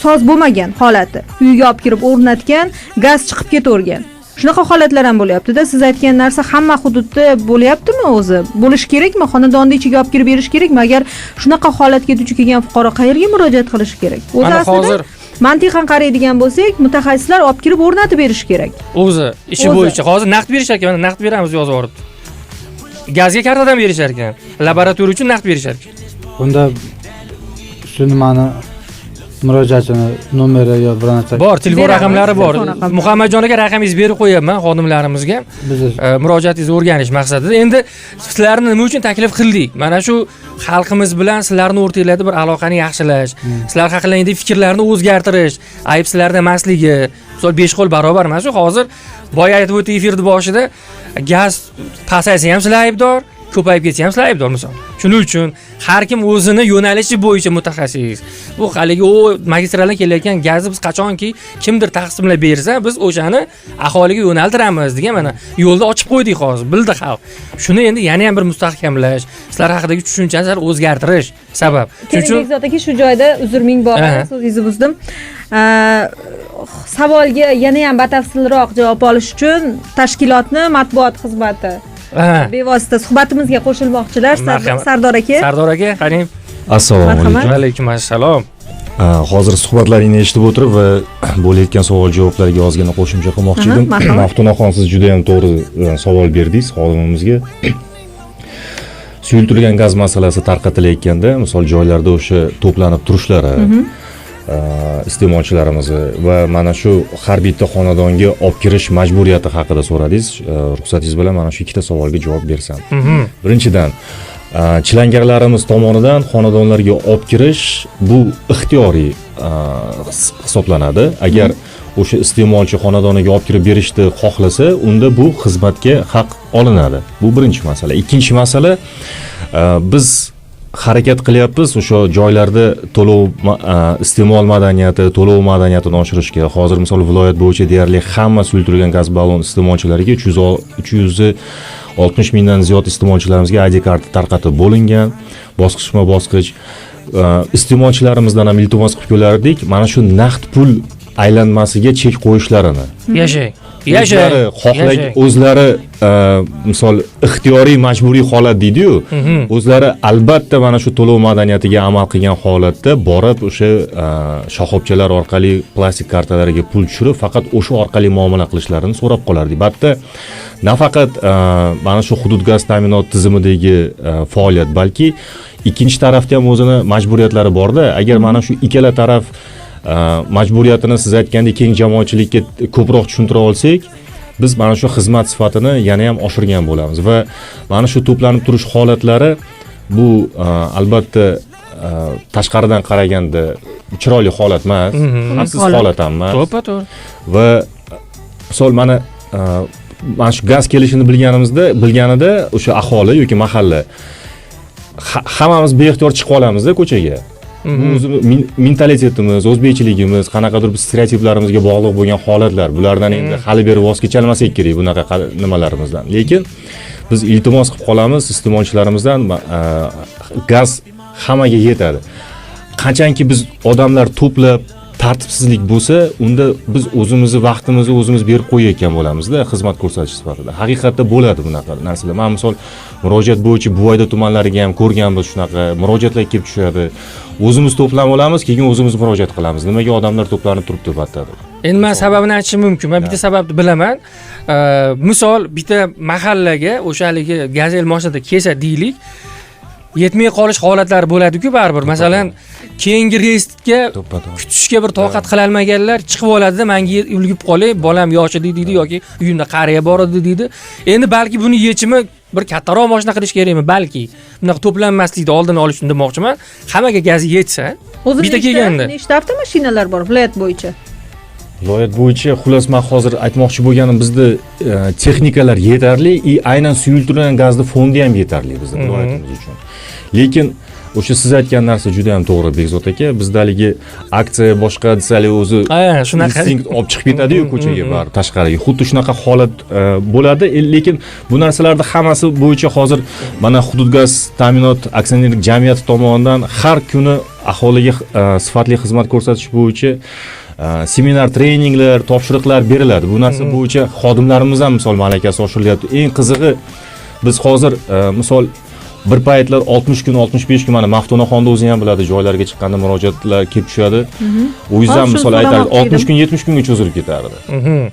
soz bo'lmagan holati. Uyga olib kirib o'rnatgan, gaz chiqib ketavergan. Shunaqa holatlar ham bo'lyapti-da. Siz aytgan narsa hamma hududda bo'lyaptimi o'zi? Bo'lishi kerakmi? Xonadonni ichiga olib kirib berish kerakmi? Agar shunaqa holatga duch kelgan fuqaro qayerga murojaat qilishi kerak? O'zi aslida mantiqan qaraydigan bo'lsak, mutaxassislar olib kirib o'rnatib berishi kerak. O'zi ishi bo'yicha hozir naqd berishar ekan, mana naqd beramiz yozib yuboribdi. Gazga kartadan berishar ekan. Laboratoriya uchun naqd berishar ekan. Bunda shu nimani murojaatchini nomeri yo bir narsa bor, telefon raqamlari bor. Muhammadjon aka, raqamingizni berib qo'yapman xodimlarimizga. Murojaatingizni o'rganish maqsadida. Endi sizlarni nima uchun taklif qildik? Mana shu xalqimiz bilan sizlarni o'rtanglarda bir aloqani yaxshilash, sizlar haqidagi fikrlarni o'zgartirish, ayb sizlarda emasligi. Misol 5 qo'l barobar emas u. Hozir boya aytib o'tdik efirni boshida, gaz pasaysa ham sizlar aybdor, ko'payib ketsa ham sizlar aybdor misol. Shuning uchun har kim o'zini yo'nalishi bo'yicha mutaxassis. Bu haligi u magistraldan kelayotgan gazni biz qachonki kimdir taqsimlab bersa, biz o'shani aholiga yo'naltiramiz degan mana yo'lda ochib qo'ydik hozir, bildi xalq. Shuni endi yana ham bir mustahkamlash, sizlar haqidagi tushunchani sal o'zgartirish sabab. Shuning uchun Bekzod aka, shu joyda uzr ming bor, so'zingizni buzdim. Savolga yana ham batafsilroq javob olish uchun tashkilotni matbuot xizmati bevosita suhbatimizga qo'shilmoqchilar. Sardor aka. Sardor aka, qarang. Assalomu alaykum. Va alaykum assalom. Hozir suhbatlaringni eshitib o'tirib va bo'layotgan savol javoblarga ozgina qo'shimcha qilmoqchi edim. Maftunaxon, siz juda ham to'g'ri savol berdingiz xodimimizga. Suyultirilgan gaz masalasi tarqatilayotganda, misol joylarda o'sha to'planib turishlari, iste'molchilarimizni va mana shu har bitta xonadonga olib kirish majburiyati haqida so'radingiz. Ruxsatingiz bilan mana shu ikkita savolga javob bersam. Birinchidan, chilangarlarimiz tomonidan xonadonlarga olib kirish bu ixtiyoriy hisoblanadi. Agar o'sha iste'molchi xonadoniga olib kirib berishni xohlasa, unda bu xizmatga haq olinadi. Bu birinchi masala. Ikkinchi masala, biz harakat qilyapmiz o'sha joylarda to'lov iste'mol madaniyati, to'lov madaniyatini oshirishga. Hozir misol viloyat bo'yicha deyarli hamma suyultirilgan gaz ballon iste'molchilariga 360 mingdan ziyod iste'molchilarimizga ID karta tarqatib bo'lingan, bosqichma-bosqich. Iste'molchilarimizdan ham iltimos qilib kelardik, mana shu naqd pul aylanmasiga chek qo'yishlarini. Yashang. Yashang. O'zlari misol ixtiyoriy majburiy holat deydi-yu, o'zlari albatta mana shu to'lov madaniyatiga amal qilgan holatda borib o'sha shoxobchalar orqali plastik kartalariga pul tushirib, faqat o'sha orqali muomala qilishlarini so'rab qolardik. Albatta nafaqat mana shu hudud gaz ta'minot tizimidagi faoliyat, balki ikkinchi tarafda ham o'zini majburiyatlari borda. Agar mana shu ikkala taraf majburiyatini siz aytgandek keng jamoatchilikka ko'proq tushuntira olsak, biz mana shu xizmat sifatini yana ham oshirgan bo'lamiz. Va mana shu to'planib turish holatlari bu albatta tashqaridan qaraganda chiroyli holat emas, xavfsiz holat ham emas. To'ppa-to'g'ri. Va misol mana mana shu gaz kelishini bilganida o'sha aholi yoki mahalla hammamiz beixtiyor chiqib olamizda ko'chaga. O'zi mentalitetimiz, o'zbekchiligimiz, qanaqadir biz stereotiplarimizga bog'liq bo'lgan holatlar. Bulardan endi hali beri voz kechalmasak kerak bunaqa nimalarimizdan. Lekin biz iltimos qilib qolamiz iste'molchilarimizdan, gaz hammaga yetadi. Qachonki biz odamlar to'plab tartibsizlik bo'lsa, unda biz o'zimizni vaqtimizni o'zimiz berib qo'yayotgan bo'lamizda xizmat ko'rsatish sifatida. Haqiqatda bo'ladi bunaqa narsalar. Men misol murojaat bo'yicha Buvayda tumanlariga ham ko'rganmiz, shunaqa murojaatlar kelib tushadi. O'zimiz to'planib olamiz, keyin o'zimiz murojaat qilamiz. Nimaga odamlar to'planib turibdi bu yerda? Endi men sababini aytishim mumkin. Men bitta sababni bilaman. Misol bitta mahallaga o'sha haligi gazel mashinada kelsa deylik, yetmay qolish holatlari bo'ladi-ku baribir. Masalan, keyingi reysga kutishga bir toqat qila olmaganlar chiqib oladida, menga ulgib qolay, bolam yosh edi deydi yoki uyimda qariya bor edi deydi. Endi balki buni yechimi bir kattaroq mashina qilish kerakmi? Balki bunaqa to'planmaslikni oldini olish uchun demoqchiman. Hammaga gaz yetsa, bitta kelganda. Nechta avtomashinalar bor viloyat bo'yicha? Viloyat bo'yicha xullas men hozir aytmoqchi bo'lganim, bizda texnikalar yetarli, aynan suyultirilgan gazni fondi ham yetarli bizda viloyatimiz uchun. Lekin o'sha siz aytgan narsa juda ham to'g'ri Bekzod aka, bizda haligi aksiya boshqa desalik o'zi shunaqa instinkt olib chiqib ketadi-yu ko'chaga, baribir tashqariga. Xuddi shunaqa holat bo'ladi. Lekin bu narsalarni hammasi bo'yicha hozir mana Hudud gaz ta'minot aksionerlik jamiyati tomonidan har kuni aholiga sifatli xizmat ko'rsatish bo'yicha Seminar, treninglar, topshiriqlar beriladi. Bu narsa bo'yicha xodimlarimiz ham misol malakasi oshirilyapti. Eng qizig'i biz hozir misol bir paytlar 60 kun, 65 kun mana Maftunaxonda o'zi ham biladi, joylarga chiqqanda murojaatlar kelib tushadi. U yuzdan misol aytardi, 60 kun, 70 kunga cho'zilib ketardi.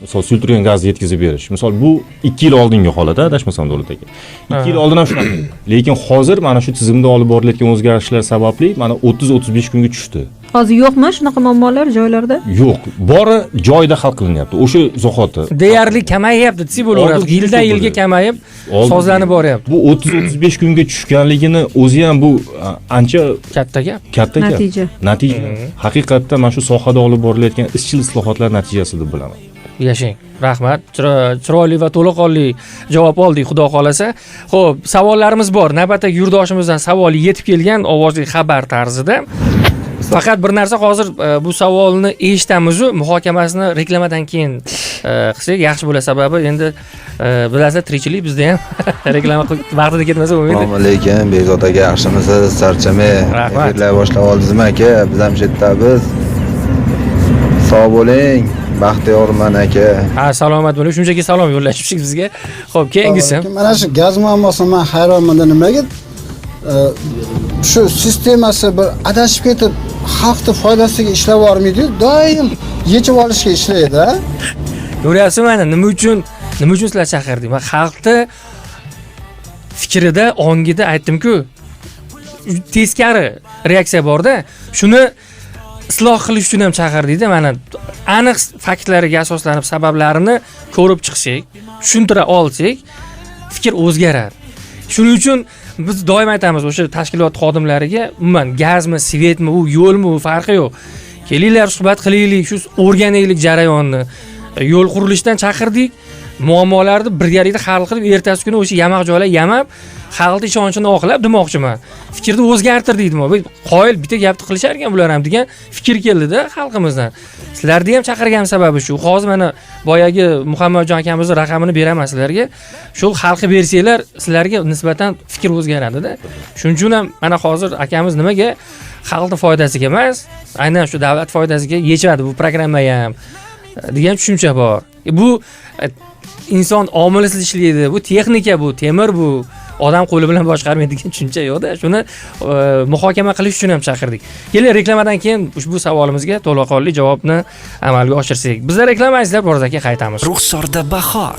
Misol suyultirilgan gazni yetkazib berish. Misol bu 2 yil oldingi holat, adashmasam Davlat aka. 2 yil oldin ham shunaqa. Lekin hozir mana shu tizimda olib borilayotgan o'zgarishlar sababli mana 30-35 kunga tushdi. Hozir yo'qmi shunaqa muammolar joylarda? Yo'q, bori joyida hal qilinyapti. O'sha zahoti. Deyarli kamayyapti desak bo'laveradi. Yildan yilga kamayib, sozlanib boryapti. Bu 30-35 kunga tushganligini o'zi ham bu ancha katta gap. Katta gap. Natija. Natija. Haqiqatda mana shu sohada olib borilayotgan izchil islohotlar natijasi deb bilaman. Yashang. Rahmat. Chiroyli va to'laqonli javob oldik, xudo xolasa. Xo'p, savollarimiz bor. Navbatdagi yurtdoshimizdan savol yetib kelgan ovozli xabar tarzida. Faqat bir narsa, hozir bu savolni eshitamiz-u, muhokamasini reklamadan keyin qilsak yaxshi bo'ladi. Sababi endi bilasizlar, tirikchilik bizda ham reklama vaqtida ketmasa bo'lmaydi. Assalomu alaykum Bekzod aka, yaxshimisiz? Charchamay. Efirlar boshlab oldingizmi aka? Biz ham shu yerdamiz. Sog' bo'ling. Baxtiyorman aka. Ha, salomat bo'ling. Shunchaki salom yo'llashibsiz bizga. Xo'p, keyingisi. Mana shu gaz muammosini men hayronman, nimaga shu sistemasi bir adashib ketib xalqni foydasiga ishlab olmaydi, doim yechib olishga ishlaydi. Ko'ryapsizmi mana nima uchun sizlar chaqirdik? Men xalqni fikrida, ongida aytdim-ku, teskari reaksiya bor-da. Shuni isloh qilish uchun ham chaqirdik-da. Mana aniq faktlarga asoslanib sabablarini ko'rib chiqsak, tushuntira olsak, fikr o'zgaradi. Shuning uchun biz doim aytamiz o'sha tashkilot xodimlariga, umuman gazmi, svetmi, u yo'lmi, u farqi yo'q. Kelinglar, suhbat qilaylik, shu o'rganaylik jarayonni. Yo'l qurilishidan chaqirdik, muammolarni birgalikda hal qilib, ertasi kuni o'sha yamaq joylar yamab, xalqning ishonchini oqlab demoqchiman. Fikrni o'zgartirdik demoq. Qoyil bitta gapni qilishar ekan bular ham degan fikr keldida xalqimizdan. Sizlarni ham chaqirgan sababi shu. Hozir mana boyagi Muhammadjon akamizning raqamini beraman sizlarga. Shu xalqqa bersanglar, sizlarga nisbatan fikr o'zgaradi-da. Shuning uchun ham mana hozir akamiz nimaga xalqning foydasiga emas, aynan shu davlat foydasiga yechadi bu programma ham degan tushuncha bor. Bu inson omilsiz ishlaydi, bu texnika, bu temir, bu odam qo'li bilan boshqarmaydigan tushuncha yo'q-da. Shuni muhokama qilish uchun ham chaqirdik. Keling, reklamadan keyin ushbu savolimizga to'laqonli javobni amalga oshirsak. Bizlar reklama izlab borzaki qaytamiz. Ruxsorda bahor.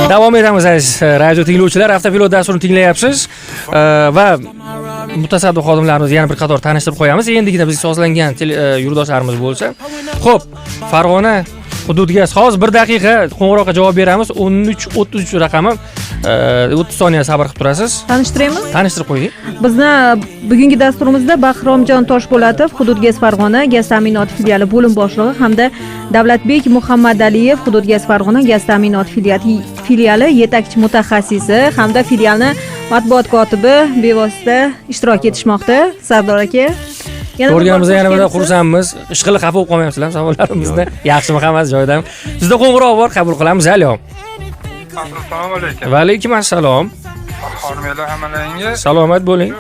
Davom etamiz aziz radio tinglovchilar. Avtopilot dasturini tinglayapsiz va mutasaddi xodimlarimizni yana bir qator tanishtirib qo'yamiz. Endigina bizga sozlangan yurtdoshlarimiz bo'lsa. Xo'p, Farg'ona hududgaz hozir bir daqiqa qo'ng'iroqqa javob beramiz. 13:33 raqami. 30 soniya sabr qilib turasiz. Tanishtiraymi? Tanishtirib qo'ying. Bizni bugungi dasturimizda Bahromjon Toshpo'latov, Hududgaz Farg'ona gaz ta'minoti filiali bo'lim boshlig'i hamda Davlatbek Muhammadaliyev, Hududgaz Farg'ona gaz ta'minoti filiali yetakchi mutaxassisi hamda filialni matbuot kotibi bevosita ishtirok etishmoqda. Sardor aka, ko'rganimizda yana bir xursandmiz. Ishqilib xafa bo'lib qolmayapsizlar savollarimizda. Yaxshimi, hammasi joyidami? Bizda qo'ng'iroq bor, qabul qilamiz. Alo. Assalomu alaykum. Va alaykum assalom. Hormanglar hammalaringiz. Salomat bo'ling.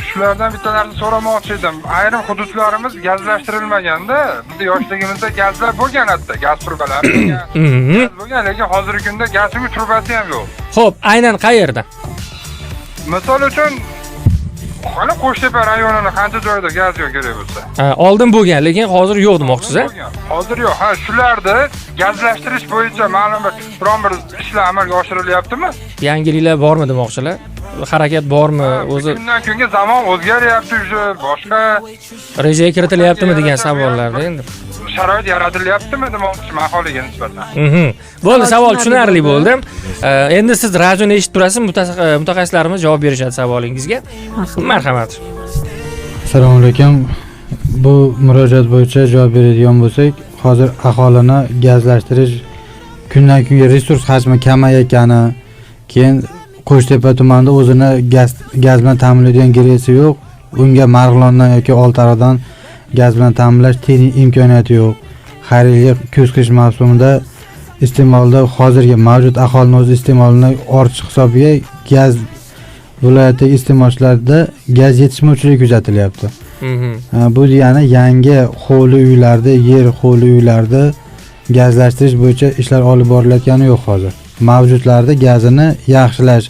Shulardan bitta narsa so'ramoqchi edim. Ayrim hududlarimiz gazlashtirilmaganda, bizda yoshligimizda gazlar bo'lgan, hatto gaz trubalari bo'lgan. Gaz bo'lgan, lekin hozirgi kunda gazning trubasi ham yo'q. Xo'p, aynan qayerda? Misol uchun hali Qo'shtepa rayonini qancha joyda gaz yo'q kerak bo'lsa. Ha, oldin bo'lgan, lekin hozir yo'q demoqchisiz, a? Hozir yo'q. Ha, shularni gazlashtirish bo'yicha ma'lum bir biron bir ishlar amalga oshirilyaptimi? Yangiliklar bormi demoqchilar? Harakat bormi o'zi? Kundan kunga zamon o'zgaryapti, уже boshqa rejaga kiritilyaptimi degan savollarda endi. Sharoit yaratilyaptimi demoqchiman aholiga nisbatan. Bo'ldi, savol tushunarli bo'ldi. Endi siz radioni eshitib turasiz, mutaxassislarimiz javob berishadi savolingizga. Marhamat. Assalomu alaykum. Bu murojaat bo'yicha javob beradigan bo'lsak, hozir aholini gazlashtirish kundan kunga resurs hajmi kamayayotgani, keyin Qo'shtepa tumanida o'zini gaz bilan ta'minlaydigan GRESi yo'q. Unga Marg'ilondan yoki Oltiariqdan gaz bilan ta'minlash texnik imkoniyati yo'q. Har yilgi kuz-qish mavsumida iste'molda hozirgi mavjud aholining o'z iste'molini ortish hisobiga gaz viloyatdagi iste'molchilarda gaz yetishmovchiligi kuzatilyapti. Bu degani yangi hovli uylarda, yer hovli uylarda gazlashtirish bo'yicha ishlar olib borilayotgani yo'q hozir. Mavjudlarda gazini yaxshilash,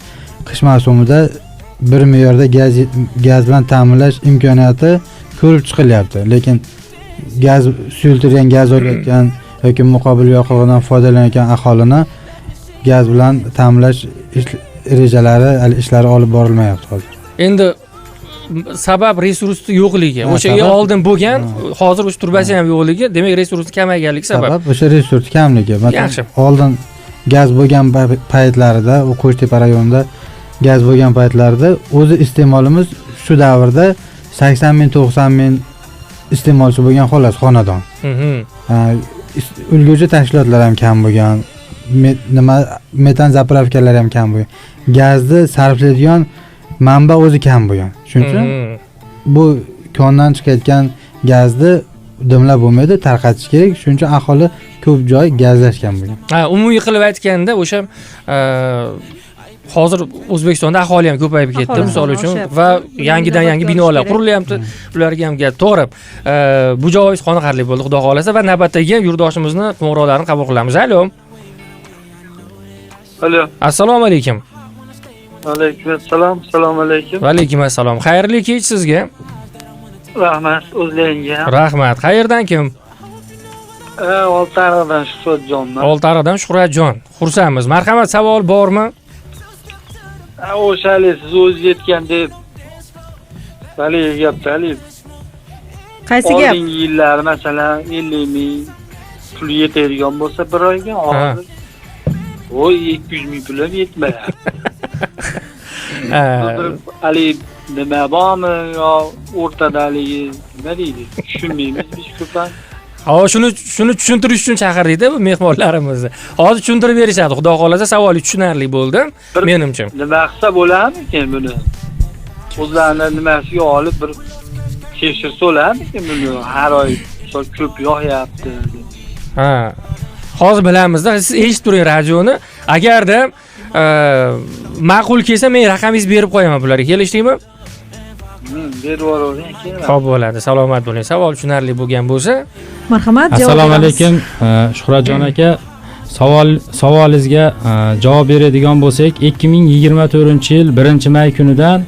qish mavsumida bir me'yorda gaz bilan ta'minlash imkoniyati ko'rib chiqilyapti. Lekin gaz suyultirilgan gaz olayotgan yoki muqobil yoqilg'idan foydalanayotgan aholini gaz bilan ta'minlash rejalari, ishlari olib borilmayapti hozir. Endi sabab resursni yo'qligi. O'sha oldin bo'lgan, hozir o'sha turbasi ham yo'qligi, demak resursni kamayganligi sabab. Sabab o'sha resurs kamligi. Masalan, oldin gaz bo'lgan paytlarida, u Qo'shtepa rayonida gaz bo'lgan paytlarida o'zi iste'molimiz shu davrda 80 ming, 90 ming iste'molchi bo'lgan xolos xonadon. Ulgurji tashkilotlar ham kam bo'lgan, nima metan zapravkalar ham kam bo'lgan. Gazni sarflaydigan manba o'zi kam bo'lgan. Shuning uchun bu kondan chiqayotgan gazni dimlab bo'lmaydi, tarqatish kerak. Shuning uchun aholi ko'p joy gazlashgan bo'lgan. Ha, umumiy qilib aytganda o'sha hozir O'zbekistonda aholi ham ko'payib ketdi, misol uchun, va yangidan yangi binolar qurilyapti. Ularga ham gap to'g'ri. Bu javobingiz qoniqarli bo'ldi, Xudo xolasa, va navbatdagi yurtdoshimizni qo'ng'iroqlarini qabul qilamiz. Alo. Alo. Assalomu alaykum. Alaykum assalom. Assalomu alaykum. Va alaykum assalom. Xayrli kech sizga. Rahmat o'zlaringga. Rahmat. Qayerdan kim? Oltiariqdan Shuhratjonman. Oltiariqdan Shuhratjon. Xursandmiz. Marhamat, savol bormi? O'sha siz o'zingiz aytgandek haligi gapda, haligi qaysi gap? Oldingi yillar masalan 50 ming pul yetadigan bo'lsa bir oyga, hozir voy 200 ming pul ham yetmayapti. Haligi nima bormi yo o'rtada haligi nima deydi, tushunmaymiz biz ko'p. Ha, shuni tushuntirish uchun chaqirdik-da bu mehmonlarimizni. Hozir tushuntirib berishadi. Xudo xolasa savoli tushunarli bo'ldi menimcha. Nima qilsa bo'larmikin buni? O'zlarini nimasiga olib bir tekshirsa bo'larmikin buni? Har oy misol ko'p yog'yapti. Ha. Hozir bilamizda, siz eshitib turing radioni. Agarda ma'qul kelsa men raqamingizni berib qo'yaman bularga. Kelishdikmi? Berib yuboravering keyin. Xo'p bo'ladi. Salomat bo'ling. Savol tushunarli bo'lgan bo'lsa, marhamat, javob. Assalomu alaykum, Shuhratjon aka. Savolingizga javob beradigan bo'lsak, 2024-yil 1-may kunidan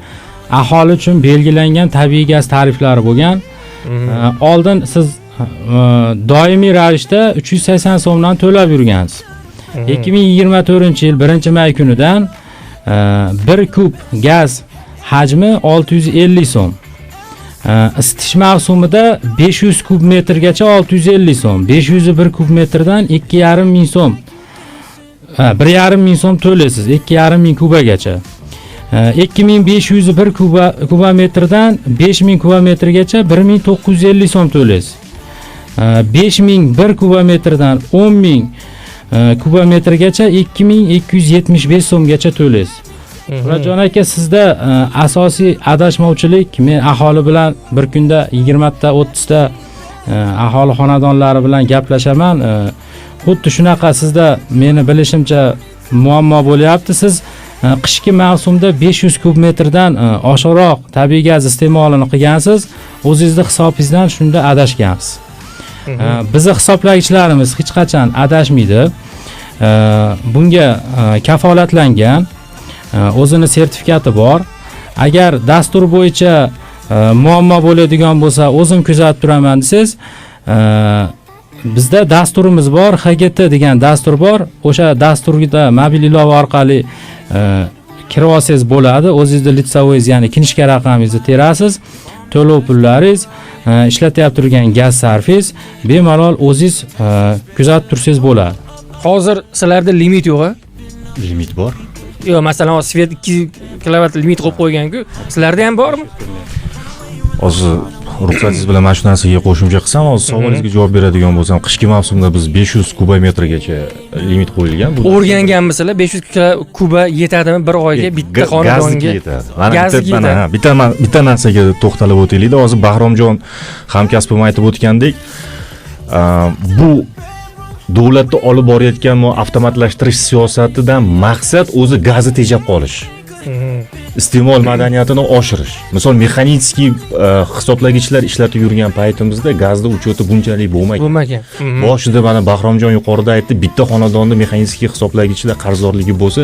aholi uchun belgilangan tabiiy gaz tariflari bo'lgan. Oldin siz doimiy ravishda 380 so'mdan to'lab yurgansiz. 2024-yil 1-may kunidan 1 kub gaz hajmi 650 so'm. Isitish mavsumida 500 kub metrgacha 650 so'm, 501 kub metrdan 2,5 ming so'm. 1,5 ming so'm to'laysiz, 2,5 ming kubagacha. 2501 kubometrdan 5000 kubometrgacha 1950 so'm to'laysiz. 5001 kubometrdan 10000 kubometrgacha 2275 so'mgacha to'laysiz. Shuhratjon aka, sizda asosiy adashmovchilik, men aholi bilan bir kunda 20 ta 30 ta aholi xonadonlari bilan gaplashaman. Xuddi shunaqa sizda meni bilishimcha muammo bo'lyapti. Siz qishki mavsumda 500 kub metrdan oshiqroq tabiiy gaz iste'molini qilgansiz, o'zingizni hisobingizdan shunda adashgansiz. Bizni hisoblagichlarimiz hech qachon adashmaydi. Bunga kafolatlangan, o'zini sertifikati bor. Agar dastur bo'yicha muammo bo'ladigan bo'lsa, o'zim kuzatib turaman desangiz, bizda dasturimiz bor, HGT degan dastur bor. O'sha dasturda mobil ilova orqali kirib olsangiz bo'ladi. O'zingizni litsovoyingiz, ya'ni kinishka raqamingizni terasiz, to'lov pullaringiz, ishlatyapti turgan gaz sarfingiz bemalol o'zingiz kuzatib tursangiz bo'ladi. Hozir sizlarda limit yo'q-a? Limit bor. Yo'q, masalan, svet 2 kilovat limit qo'yib qo'ygan-ku. Sizlarda ham bormi? Hozir ruxsatingiz bilan mana shu narsaga qo'shimcha qilsam, hozir savolingizga javob beradigan bo'lsam, qishki mavsumda biz 500 kubometrgacha limit qo'yilgan. O'rganganmisizlar, 500 kuba yetadimi bir oyga bitta xonadonga? Yetadi. Mana bitta narsaga to'xtalib o'taylik-da. Hozir Bahromjon hamkasbim aytib o'tgandek, bu davlatda olib borayotgan avtomatlashtirish siyosatidan maqsad o'zi gazni tejab qolish. Iste'mol madaniyatini oshirish. Misol, mexanический hisoblagichlar ishlatib yurgan paytimizda gazni учети bunchalik bo'lmagan. Bo'lmagan. Boshida mana Bahromjon yuqorida aytdi, bitta xonadonda mexanический hisoblagichlar qarzdorligi bo'lsa,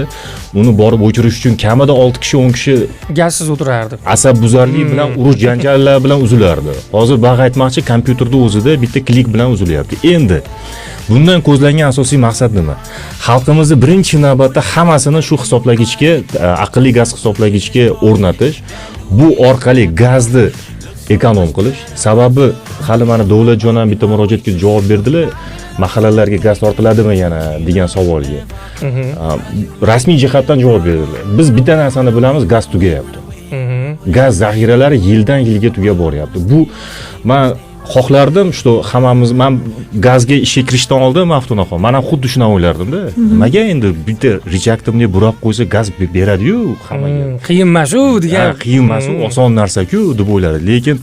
uni borib o'chirish uchun kamida 6 kishi, 10 kishi gazsiz o'tirardi. Asabbuzarlik bilan, urush janjallar bilan uzilardi. Hozir bag'I aytmoqchi, kompyuterda o'zida bitta klik bilan uzilyapti. Endi bundan ko'zlangan asosiy maqsad nima? Xalqimizni birinchi navbatda hammasini shu hisoblagichga, aqlli gaz hisoblagichga o'rnatish, bu orqali gazni ekonom qilish. Sababi hali mana Davlatjon ham bitta murojaatga javob berdilar, mahallalarga gaz tortiladimi yana degan savolga. Rasmiy jihatdan javob berdilar. Biz bitta narsani bilamiz, gaz tugayapti. Gaz zaxiralari yildan yilga tugab boryapti. Bu men xohlardim, что hammamiz, men gazga ishga kirishdan oldin Maftunaxon, men ham xuddi shuni o'ylardim-da. Nimaga endi bitta rejektimni burab qo'ysa gaz beradi-yu hammaga. Qiyin emas u degan. Qiyin emas u, oson narsa-ku deb o'ylardim. Lekin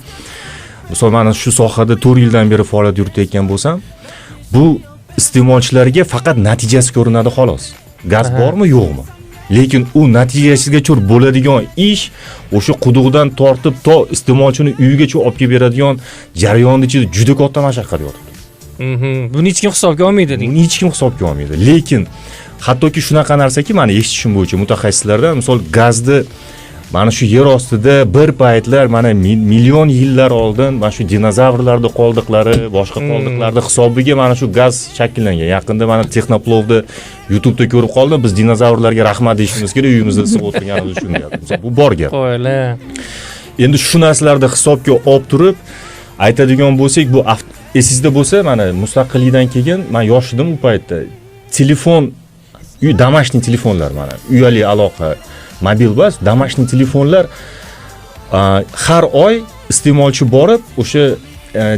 misol mana shu sohada 4 yildan beri faoliyat yuritayotgan bo'lsam, bu iste'molchilarga faqat natijasi ko'rinadi xolos. Gaz bormi, yo'qmi? Lekin u natijasigacha bo'ladigan ish o'sha quduqdan tortib to iste'molchini uyigacha olib kelib beradigan jarayonning ichida juda katta mashaqqat yotibdi. Buni hech kim hisobga olmaydi deng. Buni hech kim hisobga olmaydi. Lekin hattoki shunaqa narsaki, meni eshitishim bo'yicha mutaxassislardan, misol gazni mana shu yer ostida bir paytlar mana million yillar oldin mana shu dinozavrlarning qoldiqlari, boshqa qoldiqlarning hisobiga mana shu gaz shakllangan. Yaqinda mana Texnoplovda YouTube'da ko'rib qoldim, biz dinozavrlarga rahmat deyishimiz kerak, uyimizda issiq o'tirganimiz uchun deyapti. Misol, bu bor gap. Qo'yla. Endi shu narsalarni hisobga olib turib aytadigan bo'lsak, bu esingizda bo'lsa, mana mustaqillikdan keyin men yosh edim u paytda. Telefon, uy домашний telefonlar mana, uyali aloqa, mobil bas, домашний telefonlar har oy iste'molchi borib o'sha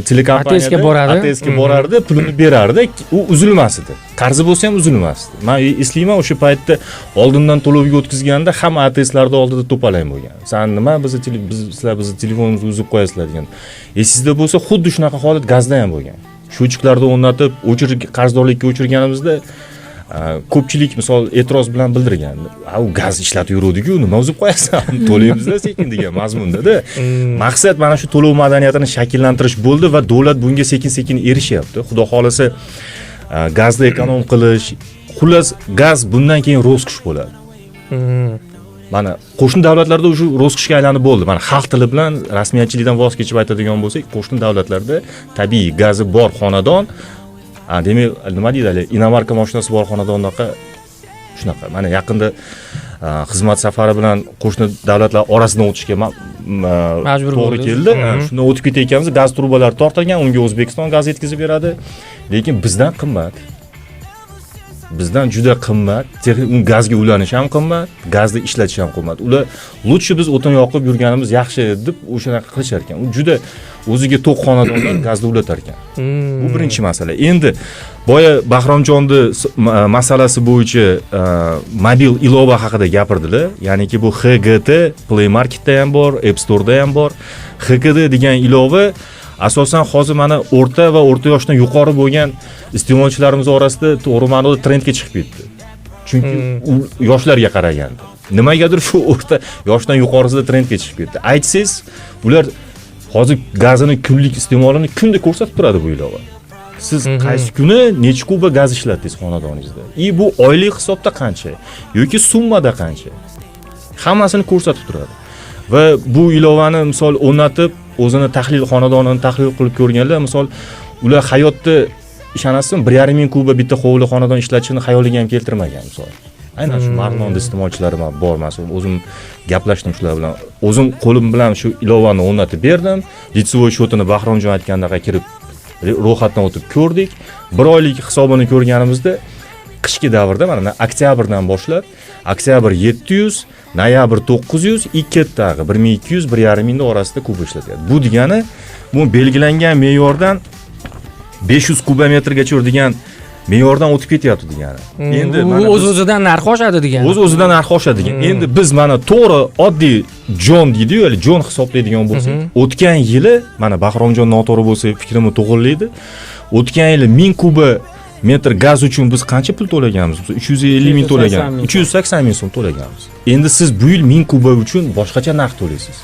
telekompaniyada ATSga borardi, pulini berardi, u uzilmas edi. Qarzi bo'lsa ham uzilmasdi. Men eslayman, o'sha paytda oldindan to'lovga o'tkazganda hamma ATSlarda oldida to'palang bo'lgan. San nima bizni sizlar bizni telefonimizni uzib qo'yasizlar degan. Esingizda bo'lsa, xuddi shunaqa holat gazda ham bo'lgan. Счетчикlarni o'rnatib, o'chirib qarzdorlikka o'chirganimizda ko'pchilik misol e'tiroz bilan bildirgan. U gaz ishlatib yuruvdi-ku, nima uzib qo'yasan? To'laymiz-da sekin degan mazmunda-da. Maqsad mana shu to'lov madaniyatini shakllantirish bo'ldi va davlat bunga sekin-sekin erishyapti. Xudo xolasa gazni ekonom qilish, xullas gaz bundan keyin ro'zqush bo'ladi. Mana qo'shni davlatlarda o'sha ro'zqushga aylanib bo'ldi. Mana xalq tili bilan rasmiyatchilikdan voz kechib aytadigan bo'lsak, qo'shni davlatlarda tabiiy gazi bor xonadon, demak, nima deydi hali, inomarka mashinasi bor xonadondaqa shunaqa. Mana yaqinda xizmat safari bilan qo'shni davlatlar orasidan o'tishga majbur to'g'ri keldi. Shundan o'tib ketayotganimizda gaz trubalari tortilgan, unga O'zbekiston gaz yetkazib beradi, lekin bizdan qimmat. Bizdan juda qimmat, gazga ulanish ham qimmat, gazni ishlatish ham qimmat. Ular lutfi biz o'tin yoqib yurganimiz yaxshi deb o'shanaqa qilishar ekan. U juda o'ziga to'q xonadonlar gazni ulatar ekan. Bu birinchi masala. Endi boya Bahromjonni masalasi bo'yicha mobil ilova haqida gapirdilar. Ya'niki bu HGT Play Marketda ham bor, App Store'da ham bor. HGT degan ilova asosan hozir mana o'rta va o'rta yoshdan yuqori bo'lgan iste'molchilarimiz orasida to'g'ri ma'noda trendga chiqib ketdi. Chunki u yoshlarga qaraganda nimagadir shu o'rta yoshdan yuqorisida trendga chiqib ketdi. Aytsangiz, ular hozir gazini kunlik iste'molini kunda ko'rsatib turadi bu ilova. Siz qaysi kuni necha kuba gaz ishlatdingiz xonadoningizda? Bu oylik hisobda qancha yoki summada qancha? Hammasini ko'rsatib turadi. Va bu ilovani misol o'rnatib, o'zini tahlil xonadonini tahlil qilib ko'rganlar, misol ular hayotda ishonasizmi, 1,5 ming kuba bitta hovli xonadon ishlatishini xayoliga ham keltirmagan misol. Aynan shu Marg'ilonda iste'molchilari bor, masalan, o'zim gaplashdim shular bilan. O'zim qo'lim bilan shu ilovani o'rnatib berdim. Лицевой счетini Bahromjon aytgandaqa kirib ro'yxatdan o'tib ko'rdik. Bir oylik hisobini ko'rganimizda qishki davrda mana oktyabrdan boshlab oktyabr 700, noyabr 900, ikki tag'i 1200, 1,5 mingning orasida kuba ishlatyapti. Bu degani bu belgilangan me'yordan 500 kubometrgacha degan me'yordan o'tib ketyapti degani. Endi mana o'z-o'zidan narx oshadi degani. O'z-o'zidan narx oshadi degan. Endi biz mana to'g'ri oddiy jon deydi-yu, hali jon hisoblaydigan bo'lsak, o'tgan yili mana Bahromjon noto'g'ri bo'lsa fikrimni to'g'rilaydi. O'tgan yili 1000 kuba Metr gaz uchun biz qancha pul to'laganmiz? 350 ming to'laganmiz. 380 ming so'm to'laganmiz. Endi siz bu yil 1000 kuba uchun boshqacha narx to'laysiz.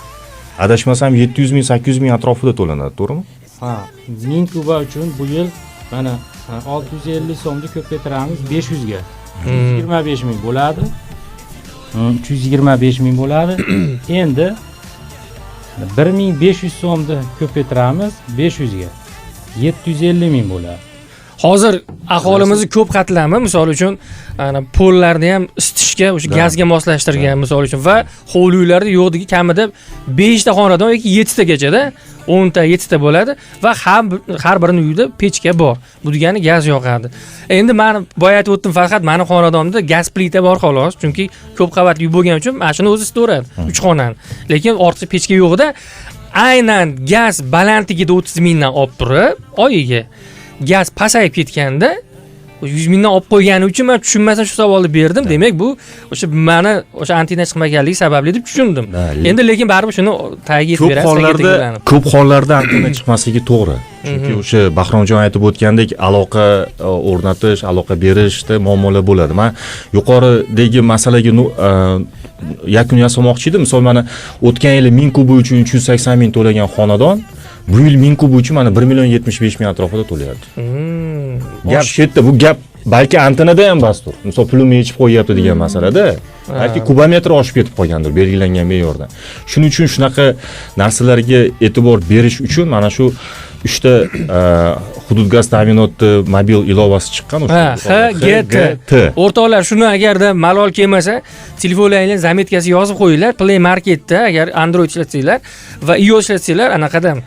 Adashmasam 700 ming, 800 ming atrofida to'lanadi, to'g'rimi? Ha, 1000 kuba uchun bu yil mana 650 so'mni ko'paytiramiz 500 ga. 325 ming bo'ladi. 325 ming bo'ladi. Endi 1500 so'mni ko'paytiramiz 500 ga. 750 ming bo'ladi. Hozir aholimizni ko'p qatlami, misol uchun, ana pollarni ham isitishga o'sha gazga moslashtirgan, misol uchun, va hovli uylarda yo'qdagi kamida 5 ta xonadon yoki 7 tagachada 10 ta 7 ta bo'ladi va har birini uyida pechka bor. Bu degani gaz yoqadi. Endi men boya aytib o'tdim, faqat meni xonadonimda gaz plita bor xolos, chunki ko'p qavatli uy bo'lgani uchun mana shuni o'zi isitaveradi, 3 xonani. Lekin ortiqcha pechka yo'qida aynan gaz balandligida 30 mingdan olib turib, oyiga gaz pasayib ketganda 100 mingdan olib qo'ygani uchun men tushunmasam shu savolni berdim. Demak, bu o'sha meni o'sha antenna chiqmaganligi sababli deb tushundim. Endi lekin baribir shuni tagiga yetib berasiz. Ko'p hollarda antenna chiqmasligi to'g'ri. Chunki o'sha Bahromjon aytib o'tgandek, aloqa o'rnatish, aloqa berishda muammolar bo'ladi. Men yuqoridagi masalaga yakun yasamoqchi edim. Misol mana o'tgan yili 1000 kubi uchun 380 ming to'lagan xonadon bu yil 1000 kub uchun mana 1 million 75 ming atrofida to'layapti. Gap shu yerda, bu gap balki antennada ham bastur. Misol pulimni yechib qo'yyapti degan masalada, balki kubometr oshib ketib qolgandir belgilangan me'yordan. Shuning uchun shunaqa narsalarga e'tibor berish uchun mana shu 3 ta hudud gaz ta'minoti mobil ilovasi chiqqan o'sha. HGT. O'rtoqlar, shuni agarda malol kelmasa, telefonlaringizga zametkasi yozib qo'yinglar. Play Marketda agar Android ishlatsanglar va iOS ishlatsanglar, anaqadan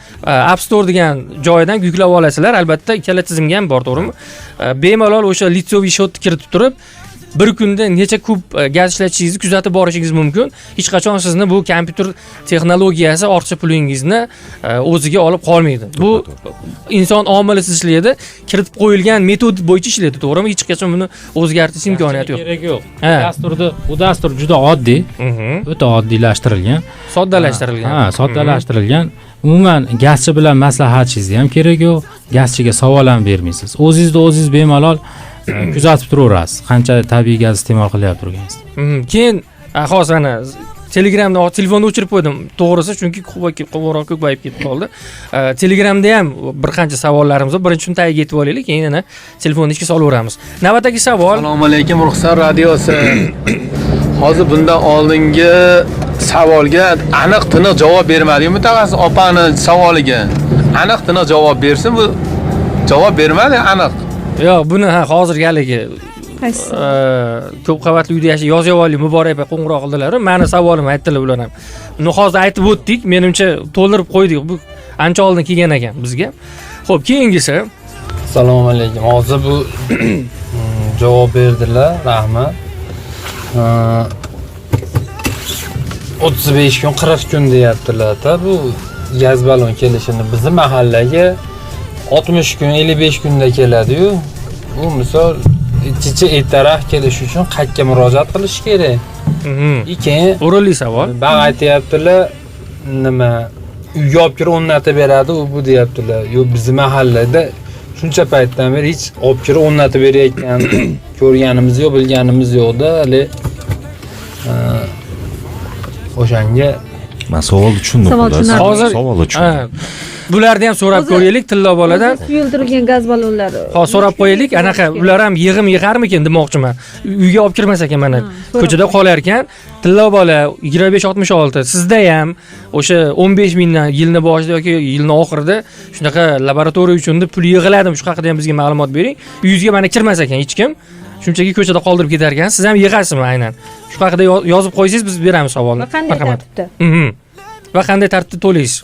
App Store degan joydan yuklab olasizlar. Albatta ikkala tizimga ham bor, to'g'rimi? Bemalol o'sha litsoviy счетni kiritib turib, bir kunda necha kub gaz ishlatishingizni kuzatib borishingiz mumkin. Hech qachon sizni bu kompyuter texnologiyasi ortiqcha pulingizni o'ziga olib qolmaydi. Bu inson omilisiz ishlaydi, kiritib qo'yilgan metod bo'yicha ishlaydi, to'g'rimi? Hech qachon buni o'zgartirish imkoniyati yo'q. Kerak yo'q. Dasturda, bu dastur juda oddiy, o'ta oddiylashtirilgan, soddalashtirilgan. Ha, soddalashtirilgan. Umuman gazchi bilan maslahatishingiz ham kerak yo'q, gazchiga savol ham bermaysiz. O'zingizni o'zingiz bemalol kuzatib turaverasiz qancha tabiiy gaz iste'mol qilyapti turganingizni. Keyin hozir ana Telegramda telefonni o'chirib qo'ydim, to'g'risi, chunki qo'ng'iroq ko'payib ketib qoldi. Telegramda ham bir qancha savollarimiz bor. Birinchi shuni tagiga yetib olaylik, keyin yana telefonni ishga solaveramiz. Navbatdagi savol. Assalomu alaykum, Ruxsor radiosi. Hozir bundan oldingi savolga aniq tiniq javob bermadik. Mutaxassis opani savoliga aniq tiniq javob bersin. Bu javob bermadi aniq. Yo'q, buni ha hozirgi haligi ko'p qavatli uyda yashaydi Yozyovonlik Muborak opa qo'ng'iroq qildilar. Meni savolim aytdilar ular ham. Uni hozir aytib o'tdik, menimcha to'ldirib qo'ydik. Bu ancha oldin kelgan ekan bizga. Xo'p, keyingisi. Assalomu alaykum. Hozir bu javob berdilar, rahmat. 35 kun, 40 kun deyaptilar-da bu gaz balon kelishini. Bizning mahallaga 60 kun, 55 kunda keladi-yu. Bu misol ichicha ertaroq kelish uchun qayerga murojaat qilish kerak? Keyin o'rinli savol. Bag' aytayaptilar, nima uyga olib kirib o'rnatib beradi, u bu deyaptilar. Yo'q, bizning mahallada shuncha paytdan beri hech olib kirib o'rnatib berayotgan ko'rganimiz yo'q, bilganimiz yo'q-da. Hali o'shanga men savolni tushundim. Hozir savolni tushundim. Bularni ham so'rab ko'raylik Tillo boladan. Suyultirilgan gaz ballonlari. Hozir so'rab qo'yaylik, anaqa ular ham yig'im yig'armikin demoqchiman. Uyga olib kirmas ekan mana. Ko'chada qolar ekan. Tillo bola 2566 sizda ham o'sha 15 mingdan yilni boshida yoki yilni oxirida shunaqa laboratoriya uchun deb pul yig'iladimi? Shu haqida ham bizga ma'lumot bering. Uyingizga mana kirmas ekan hech kim. Shunchaki ko'chada qoldirib ketar ekan. Siz ham yig'asizmi aynan? Shu haqida yozib qo'ysangiz biz beramiz savolni. Va qanday tartibda? Va qanday tartibda to'laysiz?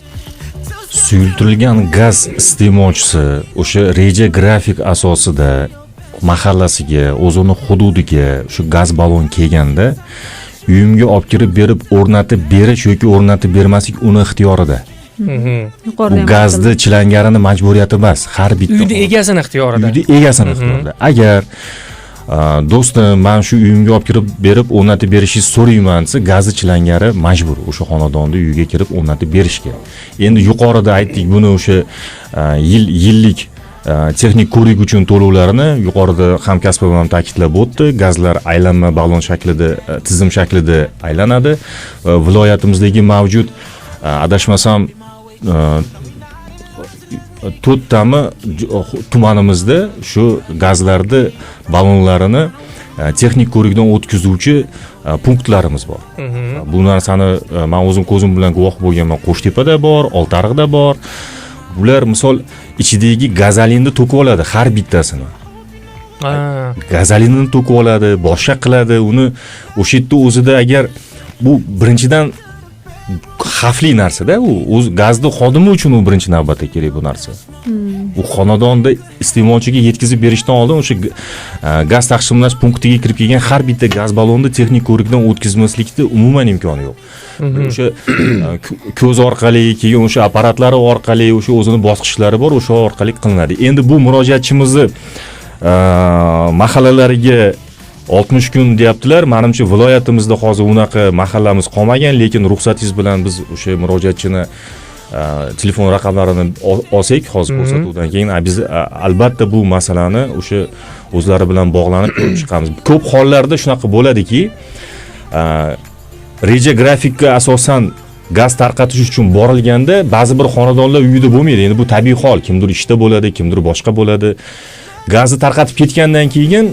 Suyultirilgan gaz iste'molchisi o'sha reja grafik asosida mahallasiga, o'zini hududiga shu gaz ballon kelganda uyimga olib kirib berib o'rnatib berish yoki o'rnatib bermaslik uni ixtiyorida. Bu gazni chilangarini majburiyati emas, har bitta uyni egasini ixtiyorida. Uyni egasini ixtiyorida. Agar do'stim, men shu uyimga olib kirib berib o'rnatib berishingizni so'rayman desa, gazni chilangari majbur o'sha xonadonda uyga kirib o'rnatib berishga. Endi yuqorida aytdik, buni o'sha yillik Texnik ko'rik uchun to'lovlarni yuqorida hamkasbim ham ta'kidlab o'tdi. Gazlar aylanma ballon shaklida, tizim shaklida aylanadi. Viloyatimizdagi mavjud, adashmasam 4 tami tumanimizda shu gazlarni ballonlarini texnik ko'rikdan o'tkazuvchi punktlarimiz bor. Bu narsani men o'zim ko'zim bilan guvoh bo'lganman. Qo'shtepada bor, Oltiariqda bor. Bular misol ichidagi gazolinni to'kib oladi har bittasini. Gazolinni to'kib oladi, boshqa qiladi, uni o'sha yerda o'zida agar bu birinchidan xavfli narsa-da, u o'z gazni xodimi uchun u birinchi navbatda kerak bu narsa. U xonadonda iste'molchiga yetkazib berishdan oldin o'sha gaz taqsimlash punktiga kirib kelgan har bitta gaz ballonni texnik ko'rikdan o'tkazmaslikni umuman imkoni yo'q. O'sha ko'z orqali, keyin o'sha apparatlari orqali, o'sha o'zini bosqichlari bor, o'sha orqali qilinadi. Endi bu murojaatchimizni mahallalariga 60 kun deyaptilar. Menimcha viloyatimizda hozir unaqa mahallamiz qolmagan, lekin ruxsatingiz bilan biz o'sha murojaatchini telefon raqamlarini olsak hozir ko'rsatuvdan keyin biz albatta bu masalani o'sha o'zlari bilan bog'lanib ko'rib chiqamiz. Ko'p hollarda shunaqa bo'ladiki, reja grafikka asosan gaz tarqatish uchun borilganda ba'zi bir xonadonlar uyida bo'lmaydi. Endi bu tabiiy hol, kimdir ishda bo'ladi, kimdir boshqa bo'ladi. Gazni tarqatib ketgandan keyin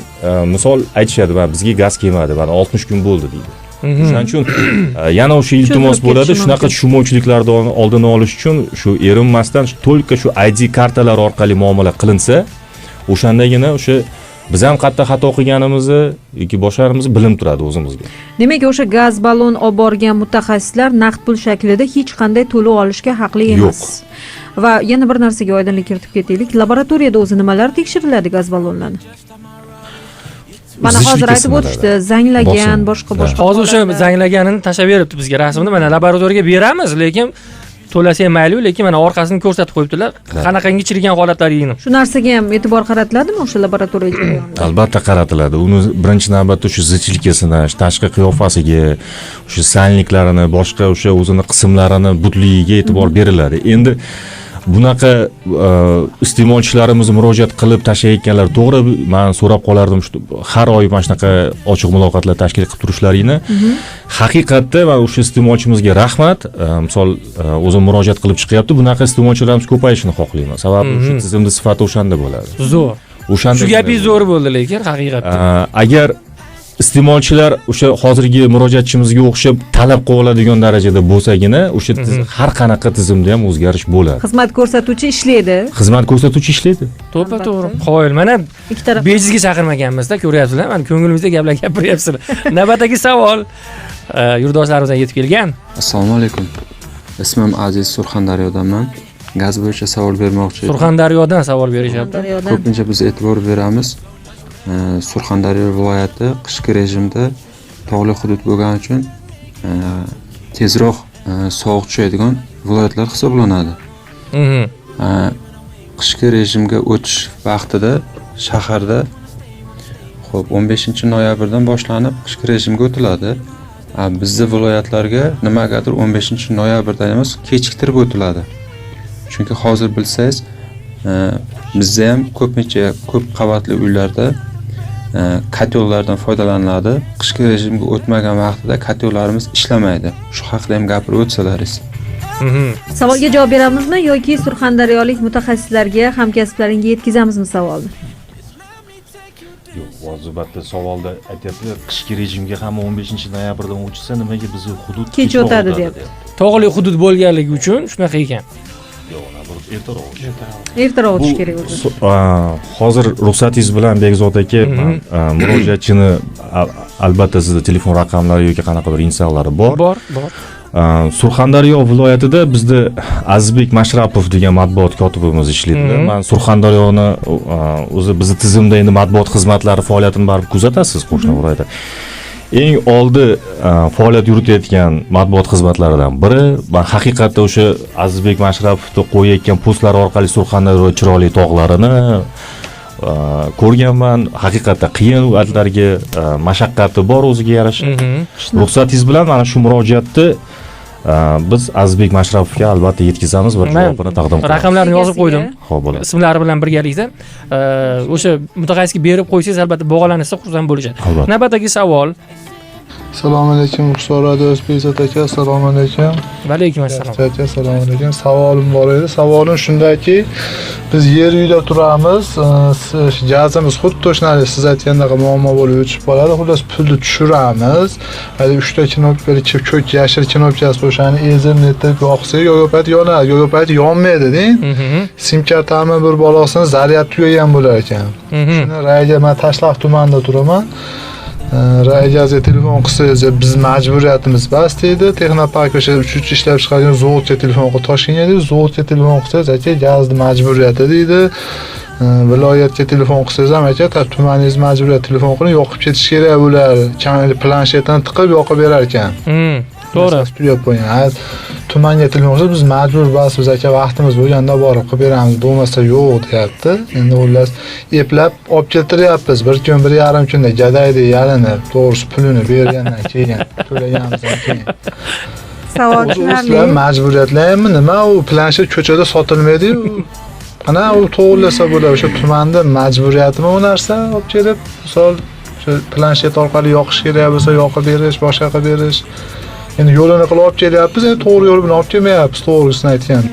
misol aytishadi, "Mana bizga gaz kelmadi, mana 60 kun bo'ldi" deydi. Shuning uchun yana o'sha iltimos bo'ladi, shunaqa tushunmovchiliklarni oldini olish uchun shu erinmasdan to'lka shu ID kartalar orqali muomala qilinsa, o'shandagina o'sha biz ham qayerda xato qilganimizni yoki boshqalarimizni bilinib turadi o'zimizga. Demak, o'sha gaz ballon olib borgan mutaxassislar naqd pul shaklida hech qanday to'lov olishga haqli emas. Yo'q. Va yana bir narsaga oydinlik kiritib ketaylik. Laboratoriyada o'zi nimalar tekshiriladi gaz ballonlarni? Mana hozir aytib o'tishdi, zanglagan, boshqa. Hozir o'sha zanglaganini tashlab beribdi bizga rasmini. Mana laboratoriyaga beramiz, lekin to'lasa ham mayli, lekin mana orqasini ko'rsatib qo'yibdilar. Qanaqangi chirigan holatlarini. Shu narsaga ham e'tibor qaratiladimi o'sha laboratoriya jarayonida? Albatta qaratiladi. Uni birinchi navbatda o'sha zichlikasini, tashqi qiyofasiga, o'sha salniklarini, boshqa o'sha o'zini qismlarini butligiga e'tibor beriladi. Endi bunaqa iste'molchilarimiz murojaat qilib tashlayotganlar to'g'ri, men so'rab qolardim har oy mana shunaqa ochiq muloqotlar tashkil qilib turishlarini. Haqiqatda va o'sha iste'molchimizga rahmat. Misol o'zim murojaat qilib chiqyapti. Bunaqa iste'molchilarimiz ko'payishini xohlayman. Sababi o'sha tizimning sifati o'shanda bo'ladi. Zo'r. O'shanda shu gapingiz zo'r bo'ldi, lekin haqiqatda. Agar iste'molchilar o'sha hozirgi murojaatchimizga o'xshab talab qila oladigan darajada bo'lsagina, o'sha har qanaqa tizimda ham o'zgarish bo'ladi. Xizmat ko'rsatuvchi ishlaydi. Xizmat ko'rsatuvchi ishlaydi. To'g'ri, to'g'ri. Qoyil, mana bejizga chaqirmaganmiz-da, ko'ryapsizlar, mana ko'nglimizda gaplar gapiryapsizlar. Navbatdagi savol yurtdoshlarimizdan yetib kelgan. Assalomu alaykum. Ismim Aziz, Surxondaryodanman. Gaz bo'yicha savol bermoqchi. Surxondaryodan savol berishyapti. Ko'pincha biz e'tibor beramiz. Surxondaryo viloyati qishki rejimda tog'li hudud bo'lgani uchun tezroq sovuq tushadigan viloyatlar hisoblanadi. Qishki rejimga o'tish vaqtida shaharda xo'p 15-noyabrdan boshlanib qishki rejimga o'tiladi. Bizni viloyatlarga nimagadir 15-noyabrdan emas, kechiktirib o'tiladi. Chunki hozir bilsangiz, bizda ham ko'pincha ko'p qavatli uylarda kotellardan foydalaniladi. Qishki rejimga o'tmagan vaqtida kotellarimiz ishlamaydi. Shu haqida ham gapirib o'tsalaringiz. Savolga javob beramizmi yoki surxondaryolik mutaxassislarga, hamkasblaringga yetkazamizmi savolni? Yo'q, albatta savolda aytyaptilar, qishki rejimga hamma 15-noyabrdan o'tsa, nimaga bizni hudud kech o'tadi deyapti. Tog'li hudud bo'lganligi uchun shunaqa ekan. Yo'q, naborot ertaroq o'tish. Ertaroq o'tish kerak o'zi. Hozir ruxsatingiz bilan Bekzod aka, murojaatchini albatta sizda telefon raqamlari yoki qanaqadir insonlari bor. Bor, bor. Surxondaryo viloyatida bizda Azizbek Mashrapov degan matbuot kotibimiz ishlaydi. Men Surxondaryoni o'zi bizni tizimda endi matbuot xizmatlari faoliyatini baribir kuzatasiz qo'shni viloyatda. Eng oldi faoliyat yuritayotgan matbuot xizmatlaridan biri. Men haqiqatda o'sha Azizbek Mashrapovni qo'yayotgan postlar orqali Surxondaryo chiroyli tog'larini ko'rganman. Haqiqatda qiyin vaqtlarga mashaqqati bor o'ziga yarasha. Ruxsatingiz bilan mana shu murojaatni Biz Azizbek Mashrapovga albatta yetkazamiz va javobini taqdim qilamiz. Raqamlarni yozib qo'ydim. Xo'p, bo'ladi. Ismlari bilan birgalikda o'sha mutaxassisga berib qo'ysangiz albatta bog'lanishsa xursand bo'lishadi. Navbatdagi savol. Assalomu alaykum, Ruxsor radiosi Bekzod aka, assalomu alaykum. Va alaykum assalom. Aka, assalomu alaykum. Savolim bor edi. Savolim shundaki, biz yer uyda turamiz, gazimiz xuddi o'shanday siz aytgandaqa muammo bo'lib o'chib qoladi. Xullas pulni tushiramiz. Hali 3 ta knopka, ko'k yashil knopkasi o'shani ezib netib yoqsak, yo'q payt yonadi, yo'q payt yonmaydi, deng. Sim kartami bir balosini zaryad tugagan bo'lar ekan. Shuni rayga men Tashlaq tumanida turaman. Raygazga telefon qilsangiz biz majburiyatimiz bas deydi. Texnopark o'sha 3 ishlab chiqargan zavodga telefon qilib Toshkentga deydi. Zavodga telefon qilsangiz aka gazni majburiyati deydi. Viloyatga telefon qilsangiz ham aka tumaningiz majburiyat telefon qiling, yoqib ketish kerak bular. Planshetdan tiqib yoqib berar ekan. To'g'ri. Tugab qo'ygan. Tumanga telefon qilsa biz majbur bas biz aka vaqtimiz bo'lganda borib qilib beramiz, bo'lmasa yo'q deyapti. Endi xullas eplab olib keltiryapmiz. Bir kun, 1.5 kunda gadaydi yalinib, to'g'risi pulini bergandan keyin, to'laganimizdan keyin. Savol tushunarli. Majburiyatlarmi nima u planshet ko'chada sotilmaydi-yu. Ana u to'g'rilasa bo'ladi. O'sha tumanda majburiyatimi u narsa olib kelib, misol o'sha planshet orqali yoqish kerak bo'lsa yoqib berish, boshqa qilib berish. Endi yo'lini qilib olib kelyapmiz, endi to'g'ri yo'l bilan olib kelmayapmiz, to'g'risini aytgan.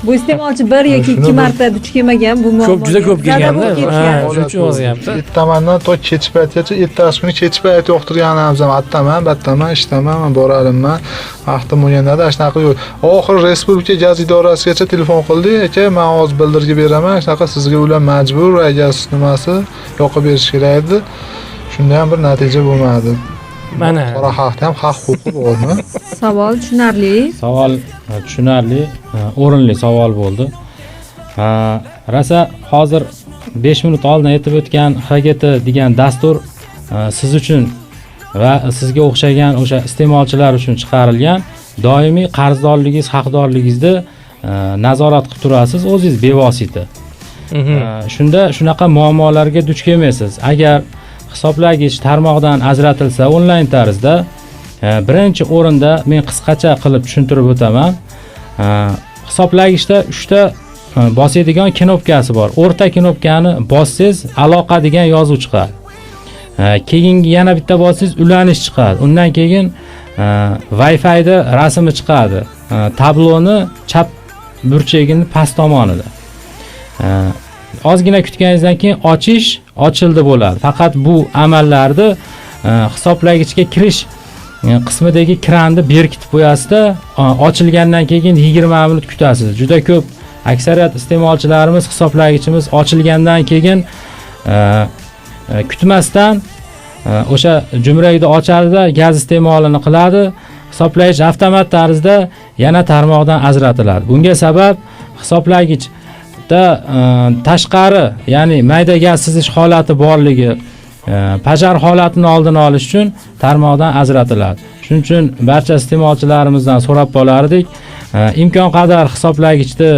Bu iste'molchi 1 yoki 2 marta duch kelmagan bu muammo. Ko'p, juda ko'p kelganda. Shuning uchun yozyapti. Ertamandan to kech paytgacha, ertasi kuni kech payt yoqtirganimiz ham attaman, battaman, ishdaman, men borarimman. Vaqtim bo'lganda shunaqa yo'q. Oxiri Respublika gaz idorasigacha telefon qildik, aka, men hozir bildirgi beraman, shunaqa sizga ular majbur, gaz nimasi yoqib berish kerak edi. Shunda ham bir natija bo'lmadi. Mana qora xalqda ham haq huquqi bormi? Savol tushunarli. Savol tushunarli, o'rinli savol bo'ldi. Rosa hozir 5 minut oldin aytib o'tgan HGT degan dastur siz uchun va sizga o'xshagan o'sha iste'molchilar uchun chiqarilgan. Doimiy qarzdorligingiz, haqdorligingizni nazorat qilib turasiz o'zingiz bevosita. Shunda shunaqa muammolarga duch kelmaysiz. Agar hisoblagich tarmoqdan ajratilsa onlayn tarzda, birinchi o'rinda men qisqacha qilib tushuntirib o'taman. Hisoblagichda 3 ta bosadigan knopkasi bor. O'rta knopkani bossangiz aloqa degan yozuv chiqadi. Keyingi yana bitta bossangiz ulanish chiqadi. Undan keyin Wi-Fi'da rasmi chiqadi. Tabloni chap burchagining past tomonida. Ozgina kutganingizdan keyin ochish ochildi bo'ladi. Faqat bu amallarni hisoblagichga kirish qismidagi kranni berkitib qo'yasizda, ochilgandan keyin 20 minut kutasiz. Juda ko'p aksariyat iste'molchilarimiz hisoblagichimiz ochilgandan keyin kutmasdan o'sha jumrakda ochadida gaz iste'molini qiladi. Hisoblagich avtomat tarzda yana tarmoqdan ajratiladi. Bunga sabab hisoblagich da tashqari, ya'ni mayda gaz sizish holati borligi, pajar holatini oldini olish uchun tarmoqdan ajratiladi. Shuning uchun barcha iste'molchilarimizdan so'rab qolardik, imkon qadar hisoblagichni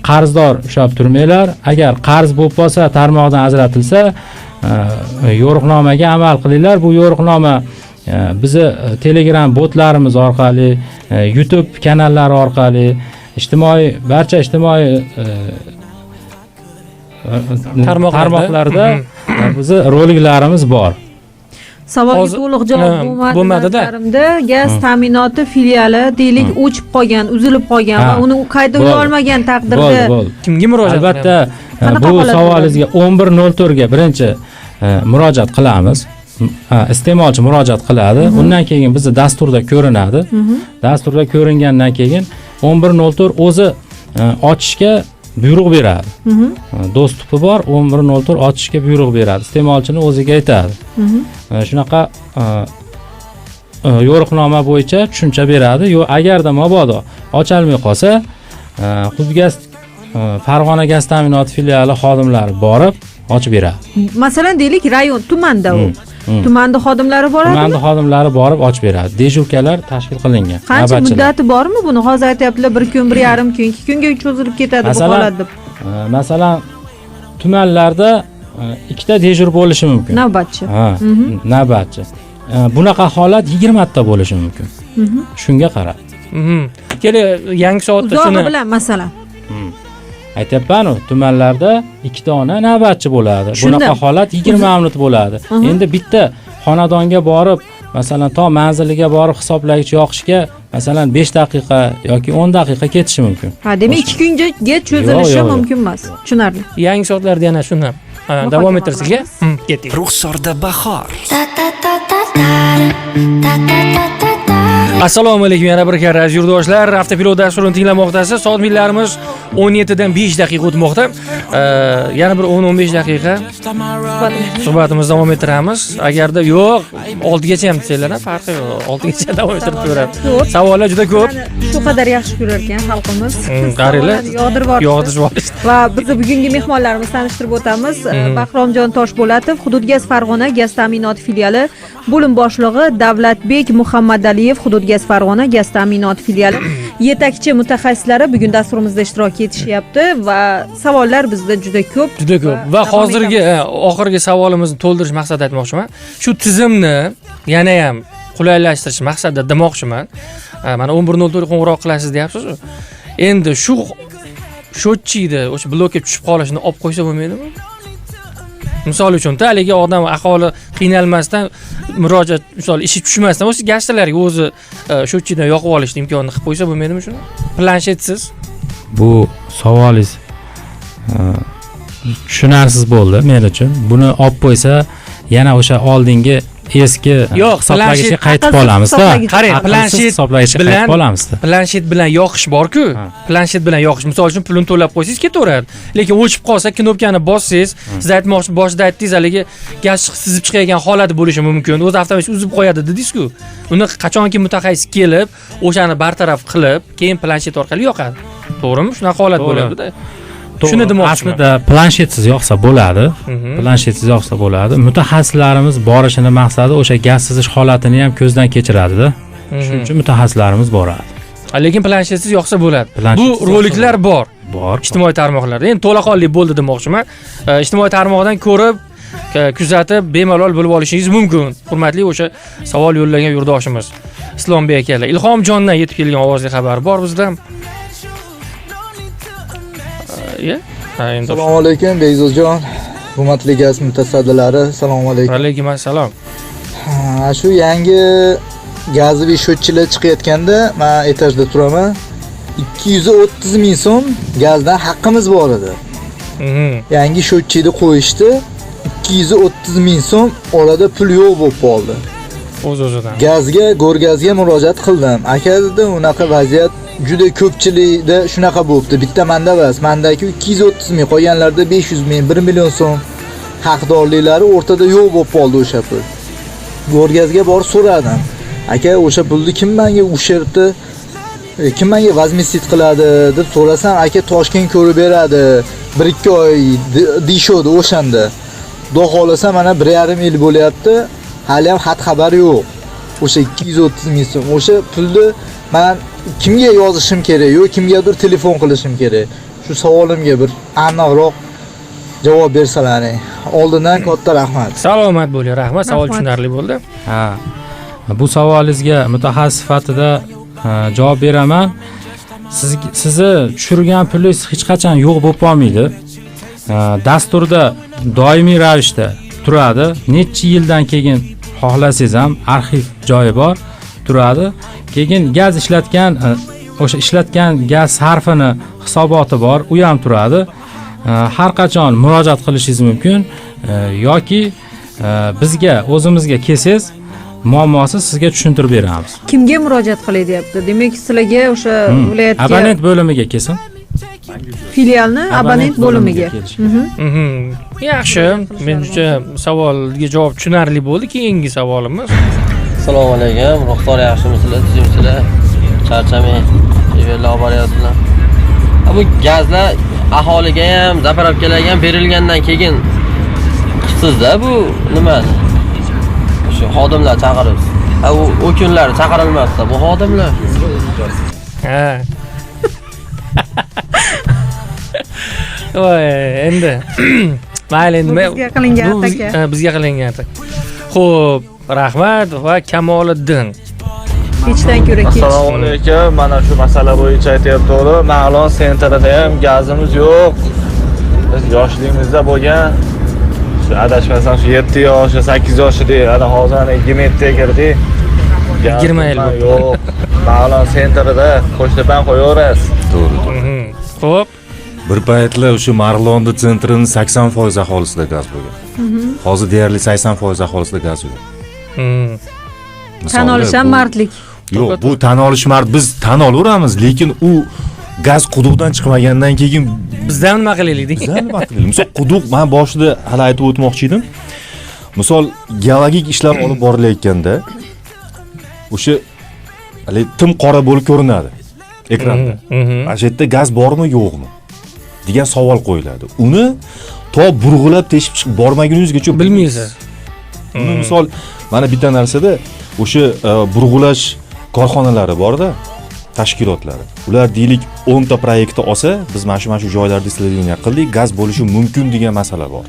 qarzdor ushlab turmanglar. Agar qarz bo'lib qolsa, tarmoqdan ajratilsa, yo'riqnomaga amal qilinglar. Bu yo'riqnoma bizni Telegram botlarimiz orqali, YouTube kanallari orqali, ijtimoiy barcha ijtimoiy tarmoqlarda bizni roliklarimiz bor. Savolga to'liq javob bo'lmadi. Gaz ta'minoti filiali deylik o'chib qolgan, uzilib qolgan va uni qayta ula olmagan taqdirda kimga murojaat? Albatta bu savolingizga 1104 ga birinchi murojaat qilamiz. Iste'molchi murojaat qiladi. Undan keyin bizni dasturda ko'rinadi. Dasturda ko'ringandan keyin 1104 o'zi ochishga buyruq beradi. Dostupi bor, 1104 ochishga buyruq beradi. Iste'molchini o'ziga aytadi. Shunaqa yo'riqnoma bo'yicha tushuncha beradi. Yo, agarda mabodo ochalmay qolsa, Hududgaz Farg'ona gaz ta'minoti filiali xodimlari borib ochib beradi. Masalan, deylik, rayon tumanda u. Tumanda xodimlari boradimi? Tumanda xodimlari borib ochib beradi. Dejurkalar tashkil qilingan. Qancha muddati bormi buni? Hozir aytayaptilar 1 kun, 1.5 kun, 2 kunga cho'zilib ketadi bu holat deb. Masalan, tumanlarda 2 ta dejur bo'lishi mumkin. Navbatchi. Ha, navbatchi. Bunaqa holat 20 ta bo'lishi mumkin. Shunga qarab. Keling, yangi soatda shuni uzog'i bilan masalan. Aytyapman-ku, tumanlarda 2 dona navbatchi bo'ladi. Bunaqa holat 20 minut bo'ladi. Endi bitta xonadonga borib, masalan, to manziliga borib hisoblagich yoqishga masalan 5 daqiqa yoki 10 daqiqa ketishi mumkin. Ha, demak 2 kunga cho'zilishi mumkin emas. Tushunarli. Yangi soatlarda yana shuni davom ettirsak, ketdik. Ruxsorda bahor. Assalomu alaykum yana bir karra aziz yurtdoshlar, Avtopilot dasturini tinglamoqdasiz. Soat millarimiz 17dan 5 daqiqa o'tmoqda. Yana bir 10-15 daqiqa suhbatimizni davom ettiramiz. Agarda yo'q, 6 gacha ham desanglar ham farqi yo'q. 6 gacha davom ettirib ko'ramiz. Savollar juda ko'p. Shu qadar yaxshi ko'rar ekan xalqimiz. Qaranglar, yog'dirib yuborishdi. Va bizni bugungi mehmonlarimizni tanishtirib o'tamiz. Bahromjon Toshpo'latov, Hududgaz Farg'ona gaz ta'minoti filiali bo'lim boshlig'i, Davlatbek Muhammadaliyev, Hududgaz Farg'ona gaz ta'minoti filiali yetakchi mutaxassislari bugun dasturimizda ishtirok etishyapti va savollar bizda juda ko'p. Juda ko'p. Va hozirgi oxirgi savolimizni to'ldirish maqsadida aytmoqchiman. Shu tizimni yana ham qulaylashtirish maqsadida demoqchiman. Mana 11:04 qo'ng'iroq qilasiz deyapsiz-ku. Endi shu счетчикda o'sha blokka tushib qolishini olib qo'ysa bo'lmaydimi? Misol uchun, haligi odam aholi qiynalmasdan murojaat, misol ishi tushmasdan o'sha gazetalarga o'zi счетчикdan yoqib olishni imkonini qilib qo'ysa bo'lmaydimi shuni? Planshetsiz. Bu savolingiz tushunarsiz bo'ldi men uchun. Buni olib qo'ysa yana o'sha oldingi eski hisoblagichga qaytib qolamizda. Qarang, planshet hisoblagichga qaytib qolamizda. Planshet bilan yoqish bor-ku. Planshet bilan yoqish, misol uchun pulini to'lab qo'ysangiz ketaveradi. Lekin o'chib qolsa, knopkani bossangiz, siz aytmoqchi boshida aytdingiz, haligi gaz sizib chiqayotgan holati bo'lishi mumkin. O'zi avtomatik uzib qo'yadi dedingiz-ku. Uni qachonki mutaxassis kelib, o'shani bartaraf qilib, keyin planshet orqali yoqadi. To'g'rimi? Shunaqa holat bo'ladi-da. Shuni demoqchiman. Aslida planshetsiz yoqsa bo'ladi. Planshetsiz yoqsa bo'ladi. Mutaxassislarimiz borishini maqsadi o'sha gaz sizish holatini ham ko'zdan kechiradi-da. Shuning uchun mutaxassislarimiz boradi. Lekin planshetsiz yoqsa bo'ladi. Bu roliklar bor. Bor. Ijtimoiy tarmoqlarda. Endi to'laqonli bo'ldi demoqchiman. Ijtimoiy tarmoqdan ko'rib, kuzatib, bemalol bilib olishingiz mumkin. Hurmatli o'sha savol yo'llagan yurtdoshimiz Islombek akalar. Ilhomjondan yetib kelgan ovozli xabar bor bizda. Assalomu alaykum Bekzodjon, hurmatli gaz mutasaddilari, assalomu alaykum. Alaykum assalom. Shu yangi gazoviy счетчикlar chiqayotganda, men etajda turaman. 230 ming so'm gazdan haqqimiz bor edi. Yangi счетчикni qo'yishdi. 230 ming so'm orada pul yo'q bo'lib qoldi. O'z-o'zidan. Gazga, Go'rgazga murojaat qildim. Aka dedi, unaqa vaziyat juda ko'pchilikda shunaqa bo'libdi. Bitta menda emas, mendagi 230 ming, qolganlarda 500 ming, 1 million so'm haqdorliklari o'rtada yo'q bo'lib qoldi o'sha pul. Go'rgazga borib so'radim. Aka, o'sha pulni kim menga ushirdi? Kim menga vazmistit qiladi deb so'rasam, aka Toshkent ko'rib beradi. 1-2 oy deyishdi o'shanda. Xudo xolasa mana 1,5 yil bo'lyapti. Hali ham xat xabar yo'q. O'sha 230 ming so'm. O'sha pulni men kimga yozishim kerak, yo kimgadir telefon qilishim kerak? Shu savolimga bir aniqroq javob bersalaring. Oldindan katta rahmat. Salomat bo'ling, rahmat. Savol tushunarli bo'ldi. Ha. Bu savolingizga mutaxassis sifatida javob beraman. Sizni tushirgan pulingiz hech qachon yo'q bo'lib qolmaydi. Dasturda doimiy ravishda turadi. Necha yildan keyin xohlasangiz ham arxiv joyi bor, turadi. Keyin gaz ishlatgan, o'sha ishlatgan gaz sarfini hisoboti bor, u ham turadi. Har qachon murojaat qilishingiz mumkin yoki bizga o'zimizga kelsangiz muammosi sizga tushuntirib beramiz. Kimga murojaat qilay deyapti? Demak, sizlarga o'sha viloyatga abonent bo'limiga kelsin. Filialni abonent bo'limiga. Yaxshi, menimcha savolga javob tushunarli bo'ldi. Keyingi savolimiz. Assalomu alaykum, Ruxsor yaxshimisizlar, tuzukmisizlar? Charchamang, efirlar olib boryapsizlar. Bu gazlar aholiga ham, zapravkalarga ham berilgandan keyin qilsizda bu nimani? Shu xodimlar chaqirib. U kunlar chaqirilmasdi bu xodimlar. Ha. Voy, endi mayli endi bizga qilingan ataka. Bizga qilingan ataka. Xo'p, rahmat va Kamoliddin. Kechdan ko'ra kech. Assalomu alaykum. Mana shu masala bo'yicha aytyapti. Marg'ilon sentrida ham gazimiz yo'q. Biz yoshligimizda bo'lgan, shu adashmasam shu 7 yosh, 8 yosh edik. Ana hozir ana 27 ga kirdik. 20 yil yo'q. Marg'ilon sentrida Qo'shtepan qo'yaverasiz. To'g'ri. Xo'p. Bir paytlar o'sha Marg'ilonda sentrining 80% aholisida gaz bo'lgan. Hozir deyarli 80% aholisida gaz yo'q. Tan olish ham mardlik. Yo'q, bu tan olish mard, biz tan olaveramiz, lekin u gaz quduqdan chiqmagandan keyin bizdan nima qilaylik deng. Bizdan nima qilaylik? Misol quduq, men boshida hali aytib o'tmoqchi edim. Misol geologik ishlar olib borilayotganda o'sha hali tim qora bo'lib ko'rinadi ekranda. Mana shu yerda gaz bormi, yo'qmi degan savol qo'yiladi. Uni to burg'ilab teshib chiqib bormaguningizgacha bilmaysiz. Uni misol mana bitta narsada o'sha burg'ulash korxonalari bor-da, tashkilotlari. Ular deylik 10 ta proyektni olsa, biz mana shu joylarda ishladigani qildik, gaz bo'lishi mumkin degan masala bor.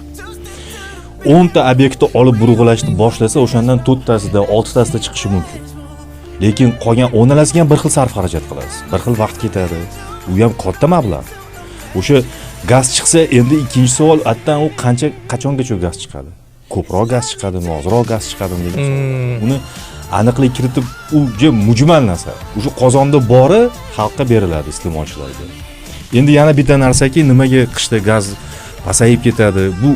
10 ta obyektni olib burg'ulashni boshlasa, o'shandan 4 tasida, 6 tasida chiqishi mumkin. Lekin qolgan 10 talasiga ham bir xil sarf xarajat qilasiz. Bir xil vaqt ketadi. U ham katta mablag'. O'sha gaz chiqsa, endi ikkinchi savol, atdan u qancha, qachongacha gaz chiqadi? Ko'proq gaz chiqadimi, ozroq gaz chiqadimi degan savol. Uni aniqlik kiritib, u juda mujmal narsa. O'sha qozonda bori xalqqa beriladi, iste'molchilarga. Endi yana bitta narsaki, nimaga qishda gaz pasayib ketadi? Bu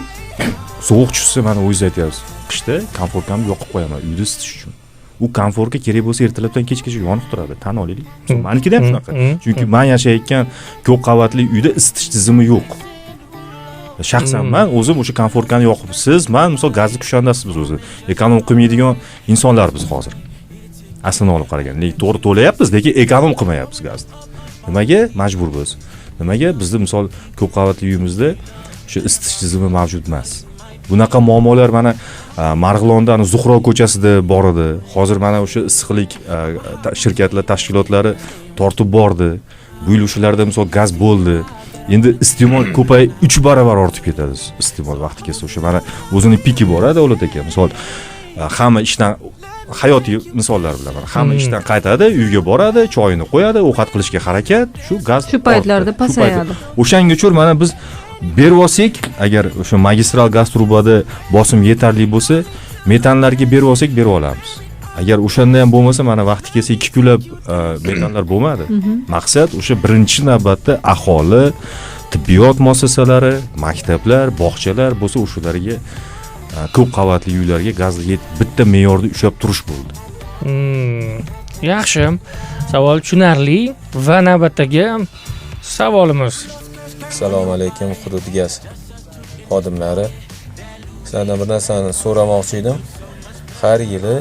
sovuq tushsa, mana o'zingiz aytyapsiz. Qishda komfortkamni yoqib qo'yaman uyda isitish uchun. U komfortga kerak bo'lsa ertalabdan kechgacha yonib turadi, tan olaylik. Menikida ham shunaqa. Chunki men yashayotgan ko'p qavatli uyda isitish tizimi yo'q. Shaxsan men o'zim o'sha komfortkani yoqib, siz, men misol gazni kushandasiz o'zi. Ekonom qilmaydigan insonlar biz hozir. Aslini olib qaraganda, lekin to'g'ri to'layapmiz, lekin ekonom qilmayapmiz gazni. Nimaga majbur biz? Nimaga bizda misol ko'p qavatli uyimizda o'sha isitish tizimi mavjud emas. Bunaqa muammolar mana Marg'ilonda Zuhro ko'chasida bor edi. Hozir mana o'sha issiqlik shirkatlar tashkilotlari tortib bordi. Bu yil o'shalarda misol gaz bo'ldi. Endi iste'mol ko'payib 3 barobar ortib ketadi. Iste'mol vaqti kelsa o'sha mana o'zini piki bor Davlat aka. Misol hamma ishdan hayotiy misollar bilan mana hamma ishdan qaytadi, uyga boradi, choyini qo'yadi, ovqat qilishga harakat, shu gaz shu paytlarda pasayadi. O'shanga uchun mana biz berib olsak, agar o'sha magistral gaz trubada bosim yetarli bo'lsa, metanlarga berib olsak, berib olamiz. Agar o'shanda ham bo'lmasa, mana vaqti kelsa 2 kunlab metanlar bo'lmadi. Maqsad o'sha birinchi navbatda aholi, tibbiyot muassasalari, maktablar, bog'chalar bo'lsa o'shalarga ko'p qavatli uylarga gaz bitta me'yorda ushlab turish bo'ldi. Yaxshi. Savol tushunarli va navbatdagi savolimiz. Assalomu alaykum, Hudud gaz xodimlari. Sizlardan bir narsani so'ramoqchi edim. Har yili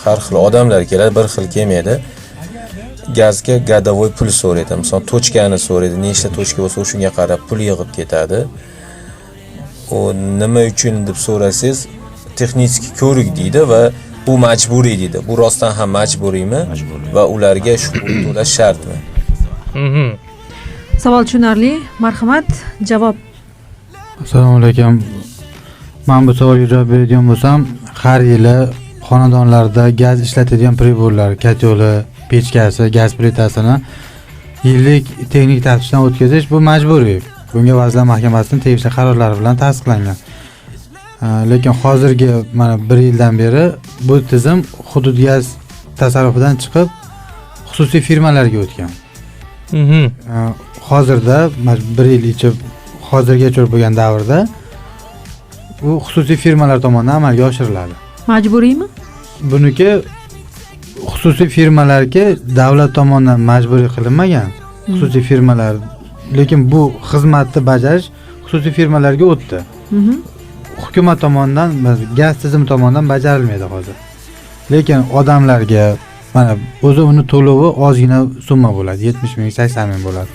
har xil odamlar keladi, bir xil kelmaydi. Gazga gadovoy pul so'raydi. Masalan, tochkani so'raydi. Nechta tochka bo'lsa, o'shunga qarab pul yig'ib ketadi. U nima uchun deb so'rasangiz, texnik ko'rik deydi va bu majburiy deydi. Bu rostdan ham majburiymi? Va ularga shu pul to'lash shartmi? Savol tushunarli. Marhamat, javob. Assalomu alaykum. Men bu savolga javob beradigan bo'lsam, har yili xonadonlarda gaz ishlatadigan priborlar, katyoli, pechkasi, gaz plitasini yillik texnik taftishdan o'tkazish bu majburiy. Bunga Vazirlar Mahkamasining tegishli qarorlari bilan tasdiqlangan. Lekin hozirgi mana 1 yildan beri bu tizim hudud gaz tasarrufidan chiqib xususiy firmalarga o'tgan. Hozirda 1 yil ichi hozirgacha bo'lgan davrda bu xususiy firmalar tomonidan amalga oshiriladi. Majburiymi? Buniki xususiy firmalarga davlat tomonidan majburiy qilinmagan. Xususiy firmalar, lekin bu xizmatni bajarish xususiy firmalarga o'tdi. Hukumat tomonidan, gaz tizimi tomonidan bajarilmaydi hozir. Lekin odamlarga mana o'zi uni to'lovi ozgina summa bo'ladi, 70 ming, 80 ming bo'ladi.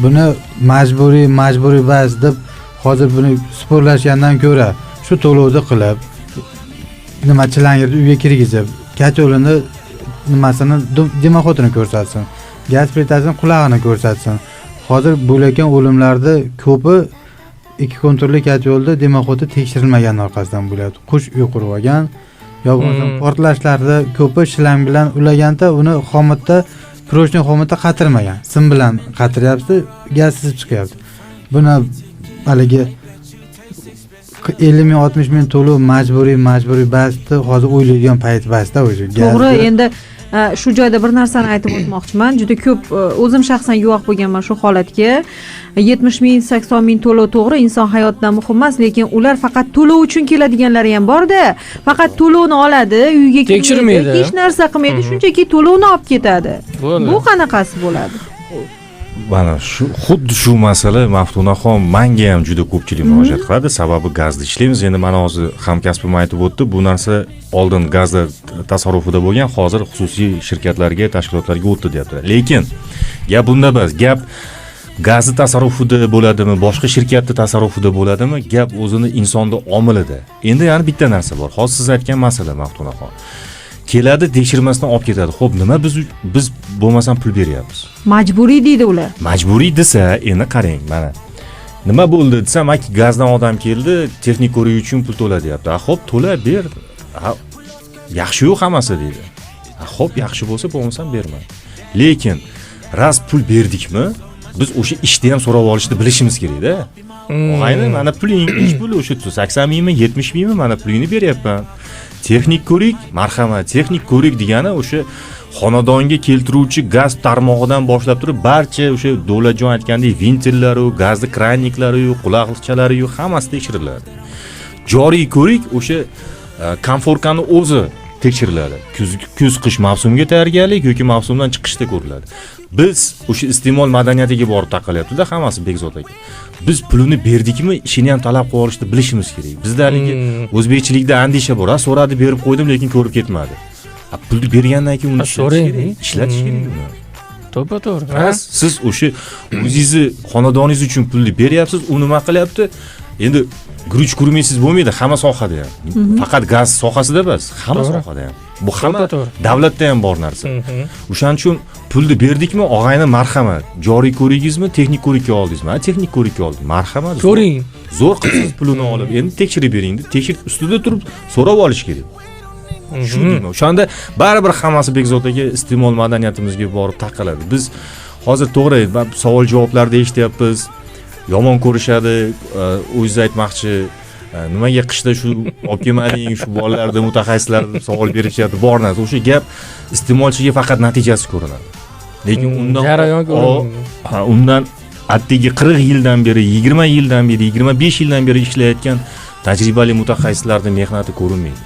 Buni majburiy bas deb hozir buni sporlashgandan ko'ra shu to'lovni qilib, nima chilangirni uyga kirgizib, katyolini nimasini dimoxotini ko'rsatsin, gaz plitasini qulog'ini ko'rsatsin. Hozir bo'layotgan o'limlarda ko'pi 2 konturli katyolda dimoxoti tekshirilmagan orqasidan bo'lyapti. Qush uy qurib olgan Yo bo'lmasam portlashlarda ko'pi shlang bilan ulaganda uni xomutda, prochniy xomutda qatirmagan, sim bilan qatiryapti, gaz sizib chiqyapti. Buni haligi 50 ming 60 ming to'lov majburiy basdi, hozir o'ylaydigan payt basda o'zi. To'g'ri, endi shu joyda bir narsani aytib o'tmoqchiman. Juda ko'p o'zim shaxsan guvoh bo'lganman shu holatga. 70 ming, 80 ming to'lov to'g'ri, inson hayotidan muhim emas, lekin ular faqat to'lov uchun keladiganlari ham bor-da. Faqat to'lovni oladi, uyga tekshirmaydi, hech narsa qilmaydi, shunchaki to'lovni olib ketadi. Bu qanaqasi bo'ladi? Mana shu xuddi shu masala Maftunaxon menga ham juda ko'pchilik murojaat qiladi. Sababi gazda ishlaymiz. Endi mana hozir hamkasbim aytib o'tdi, bu narsa oldin gazda tasarrufida bo'lgan, hozir xususiy shirkatlarga, tashkilotlarga o'tdi deyaptilar. Lekin gap bunda emas. Gap gazni tasarrufida bo'ladimi, boshqa shirkatning tasarrufida bo'ladimi, gap o'zini insonda omilida. Endi yana bitta narsa bor. Hozir siz aytgan masala Maftunaxon. Keladi, tekshirmasdan olib ketadi. Xo'p, nima biz bo'lmasam pul beryapmiz. Majburiy deydi ular. Majburiy desa, endi qarang, mana. Nima bo'ldi desam, aka gazdan odam keldi, texnik ko'rik uchun pul to'la deyapti. Ha, xo'p, to'la ber. Ha, yaxshi-yu hammasi deydi. Ha, xo'p, yaxshi bo'lsa, bo'lmasam berma. Lekin ras pul berdikmi, biz o'sha ishni ham so'rab olishni bilishimiz kerak-da. Og'ayni, mana puling, ish puli o'sha 80 mingmi, 70 mingmi, mana pulingni beryapman. Texnik ko'rik, marhamat, texnik ko'rik degani o'sha xonadonga keltiruvchi gaz tarmog'idan boshlab turib barcha o'sha Davlatjon aytgandek ventillari, gazni kranniklari, quloqchalari hammasi tekshiriladi. Joriy ko'rik o'sha konforkani o'zi tekshiriladi. Kuz qish mavsumiga tayyorgarlik yoki mavsumdan chiqishda ko'riladi. Biz o'sha iste'mol madaniyatiga borib taqalyapti-da hammasi Bekzod aka. Biz pulini berdikmi, ishini ham talab qilib olishni bilishimiz kerak. Bizda haligi o'zbekchilikda andisha bor, ha, so'radi, berib qo'ydim, lekin ko'rib ketmadi. Ha, pulni bergandan keyin uni ishlatish kerak uni. To'g'ri-to'g'ri. Siz o'sha o'zingizni xonadoningiz uchun pulni beryapsiz, u nima qilyapti? Endi guruch kurmaysiz bo'lmaydi hamma sohada ham. Faqat gaz sohasida emas, hamma sohada ham. Bu hamma davlatda ham bor narsa. O'shaning uchun pulni berdikmi, og'ayni marhamat. Joriy ko'ringizmi, texnik ko'rikka oldingizmi? Ha, texnik ko'rikka oldim. Marhamat. Ko'ring. Zo'r qilsiz pulini olib, endi tekshirib bering deb, tekshirib ustida turib so'rab olish kerak. Shu deyman. O'shanda baribir hammasi Bekzod aka iste'mol madaniyatimizga borib taqaladi. Biz hozir to'g'ri savol javoblarda eshityapmiz. Yomon ko'rishadi, o'zingiz aytmoqchi, nimaga qishda shu olib kelmading, shu bolalarda mutaxassislar deb savol berishyapti. Bor narsa, o'sha gap iste'molchiga faqat natijasi ko'rinadi. Lekin undan jarayon ko'rinadi. Ha, undan atigi 40 yildan beri, 20 yildan beri, 25 yildan beri ishlayotgan tajribali mutaxassislarning mehnati ko'rinmaydi.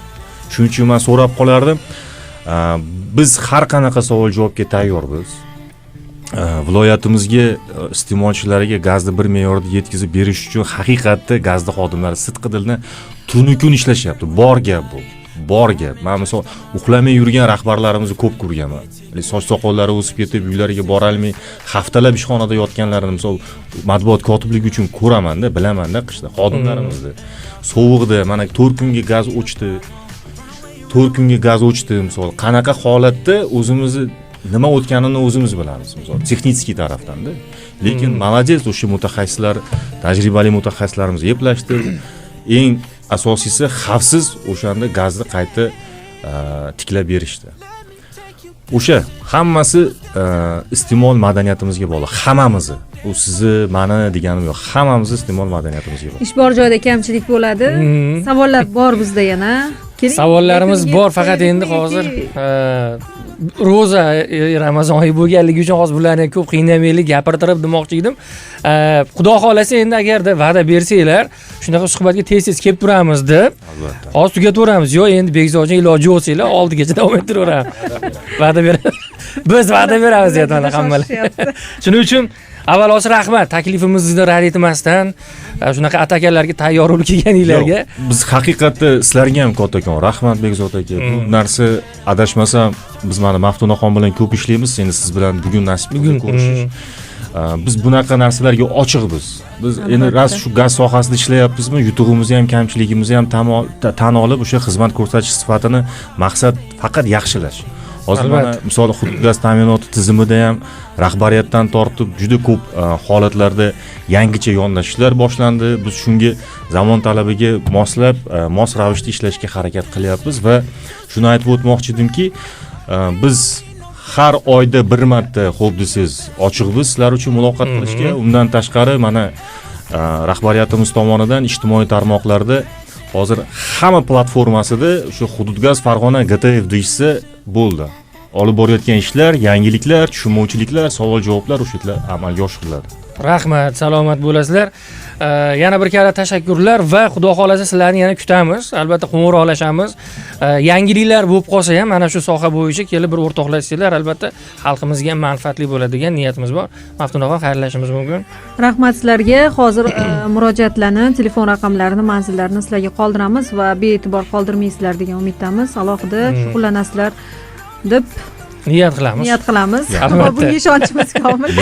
Shuning uchun men so'rab qolardim. Biz har qanaqa savol javobga tayyormiz. Viloyatimizga iste'molchilarga gazni bir me'yorda yetkazib berish uchun haqiqatda gazni xodimlari sidqidildan tunu kun ishlashyapti. Bor gap bu. Bor gap. Men misol uxlamay yurgan rahbarlarimizni ko'p ko'rganman. Soch soqollari o'sib ketib, uylariga bora olmay haftalab ishxonada yotganlarini misol matbuot kotibligi uchun ko'raman-da, bilaman-da qishda xodimlarimizni. Sovuqda mana 4 kunga gaz o'chdi. 4 kunga gaz o'chdi misol. Qanaqa holatda o'zimizni nima o'tganini o'zimiz bilamiz, misol texnik tarafdan-da. Lekin молодец o'sha mutaxassislar, tajribali mutaxassislarimiz eplashdi. Eng asosiysi xavfsiz o'shanda gazni qayta tiklab berishdi. O'sha hammasi iste'mol madaniyatimizga bog'liq. Hammamizni. U sizni, mani deganim yo'q. Hammamizni iste'mol madaniyatimizga bog'liq. Ish bor joyda kamchilik bo'ladi. Savollar bor bizda yana. Savollarimiz bor, faqat endi hozir ro'za Ramazon oyi bo'lganligi uchun hozir bularni ko'p qiynamaylik, gapirtirib demoqchi edim. Xudo xolasa endi agarda va'da bersanglar, shunaqa suhbatga tez-tez kelib turamiz deb. Albatta. Hozir tugataveramiz. Yo'q, endi Bekzodjon iloji bo'lsanglar, oldigacha davom ettiraveramiz. Va'da beramiz. Biz va'da beramiz deyapman hammalar. Shuning uchun avvalosi rahmat, taklifimizni rad etmasdan shunaqa atakalarga tayyor bo'lib kelganinglarga. Biz haqiqatda sizlarga ham kattakon rahmat Bekzod aka. Bu narsa adashmasam biz mana Maftunaxon bilan ko'p ishlaymiz, endi siz bilan bugun nasib qildi ko'rishish. Biz bunaqa narsalarga ochiqmiz. Biz endi rost shu gaz sohasida ishlayapmizmi, yutug'imizni ham kamchiligimizni ham tan olib o'sha xizmat ko'rsatish sifatini maqsad faqat yaxshilash. Hozir mana misol hudud gaz ta'minoti tizimida ham rahbariyatdan tortib juda ko'p holatlarda yangicha yondashishlar boshlandi. Biz shunga zamon talabiga moslab, mos ravishda ishlashga harakat qilyapmiz va shuni aytib o'tmoqchi edimki, biz har oyda bir marta, xo'p desangiz, ochiqmiz sizlar uchun muloqot qilishga. Undan tashqari mana rahbariyatimiz tomonidan ijtimoiy tarmoqlarda hozir hamma platformasida o'sha Hududgaz Farg'ona GTF deyishsa bo'ldi. Olib borayotgan ishlar, yangiliklar, tushunmovchiliklar, savol-javoblar o'sha yerda amalga oshiriladi. Rahmat, salomat bo'lasizlar. Yana bir karra tashakkurlar va xudo xolasa sizlarni yana kutamiz. Albatta qo'ng'iroqlashamiz. Yangiliklar bo'lib qolsa ham mana shu soha bo'yicha kelib bir o'rtoqlashsanglar, albatta xalqimizga ham manfaatli bo'ladi degan niyatimiz bor. Maftunaxon, xayrlashimiz mumkin. Rahmat sizlarga. Hozir murojaatlarni, telefon raqamlarini, manzillarini sizlarga qoldiramiz va bee'tibor qoldirmaysizlar degan umiddamiz. Alohida shug'ullanasizlar deb niyat qilamiz. Niyat qilamiz. Va bunga ishonchimiz komil.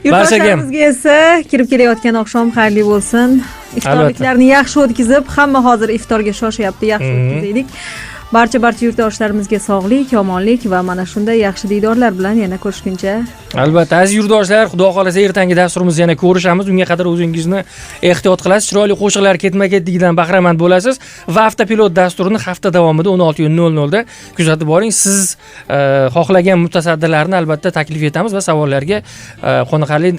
Yurtdoshlarimizga esa kirib kelayotgan oqshom xayrli bo'lsin. Iftorliklarni yaxshi o'tkazib, hamma hozir iftorga shoshyapti, yaxshi o'tkazaylik. Barcha yurtdoshlarimizga sog'lik, omonlik va mana shunday yaxshi diydorlar bilan yana ko'rishguncha. Albatta, aziz yurtdoshlar, xudo xolasa ertangi dasturimizda yana ko'rishamiz. Unga qadar o'zingizni ehtiyot qilasiz, chiroyli qo'shiqlar ketma-ketligidan bahramand bo'lasiz va avtopilot dasturini hafta davomida 16:00 da kuzatib boring. Siz xohlagan mutasaddilarni albatta taklif etamiz va savollarga qoniqarli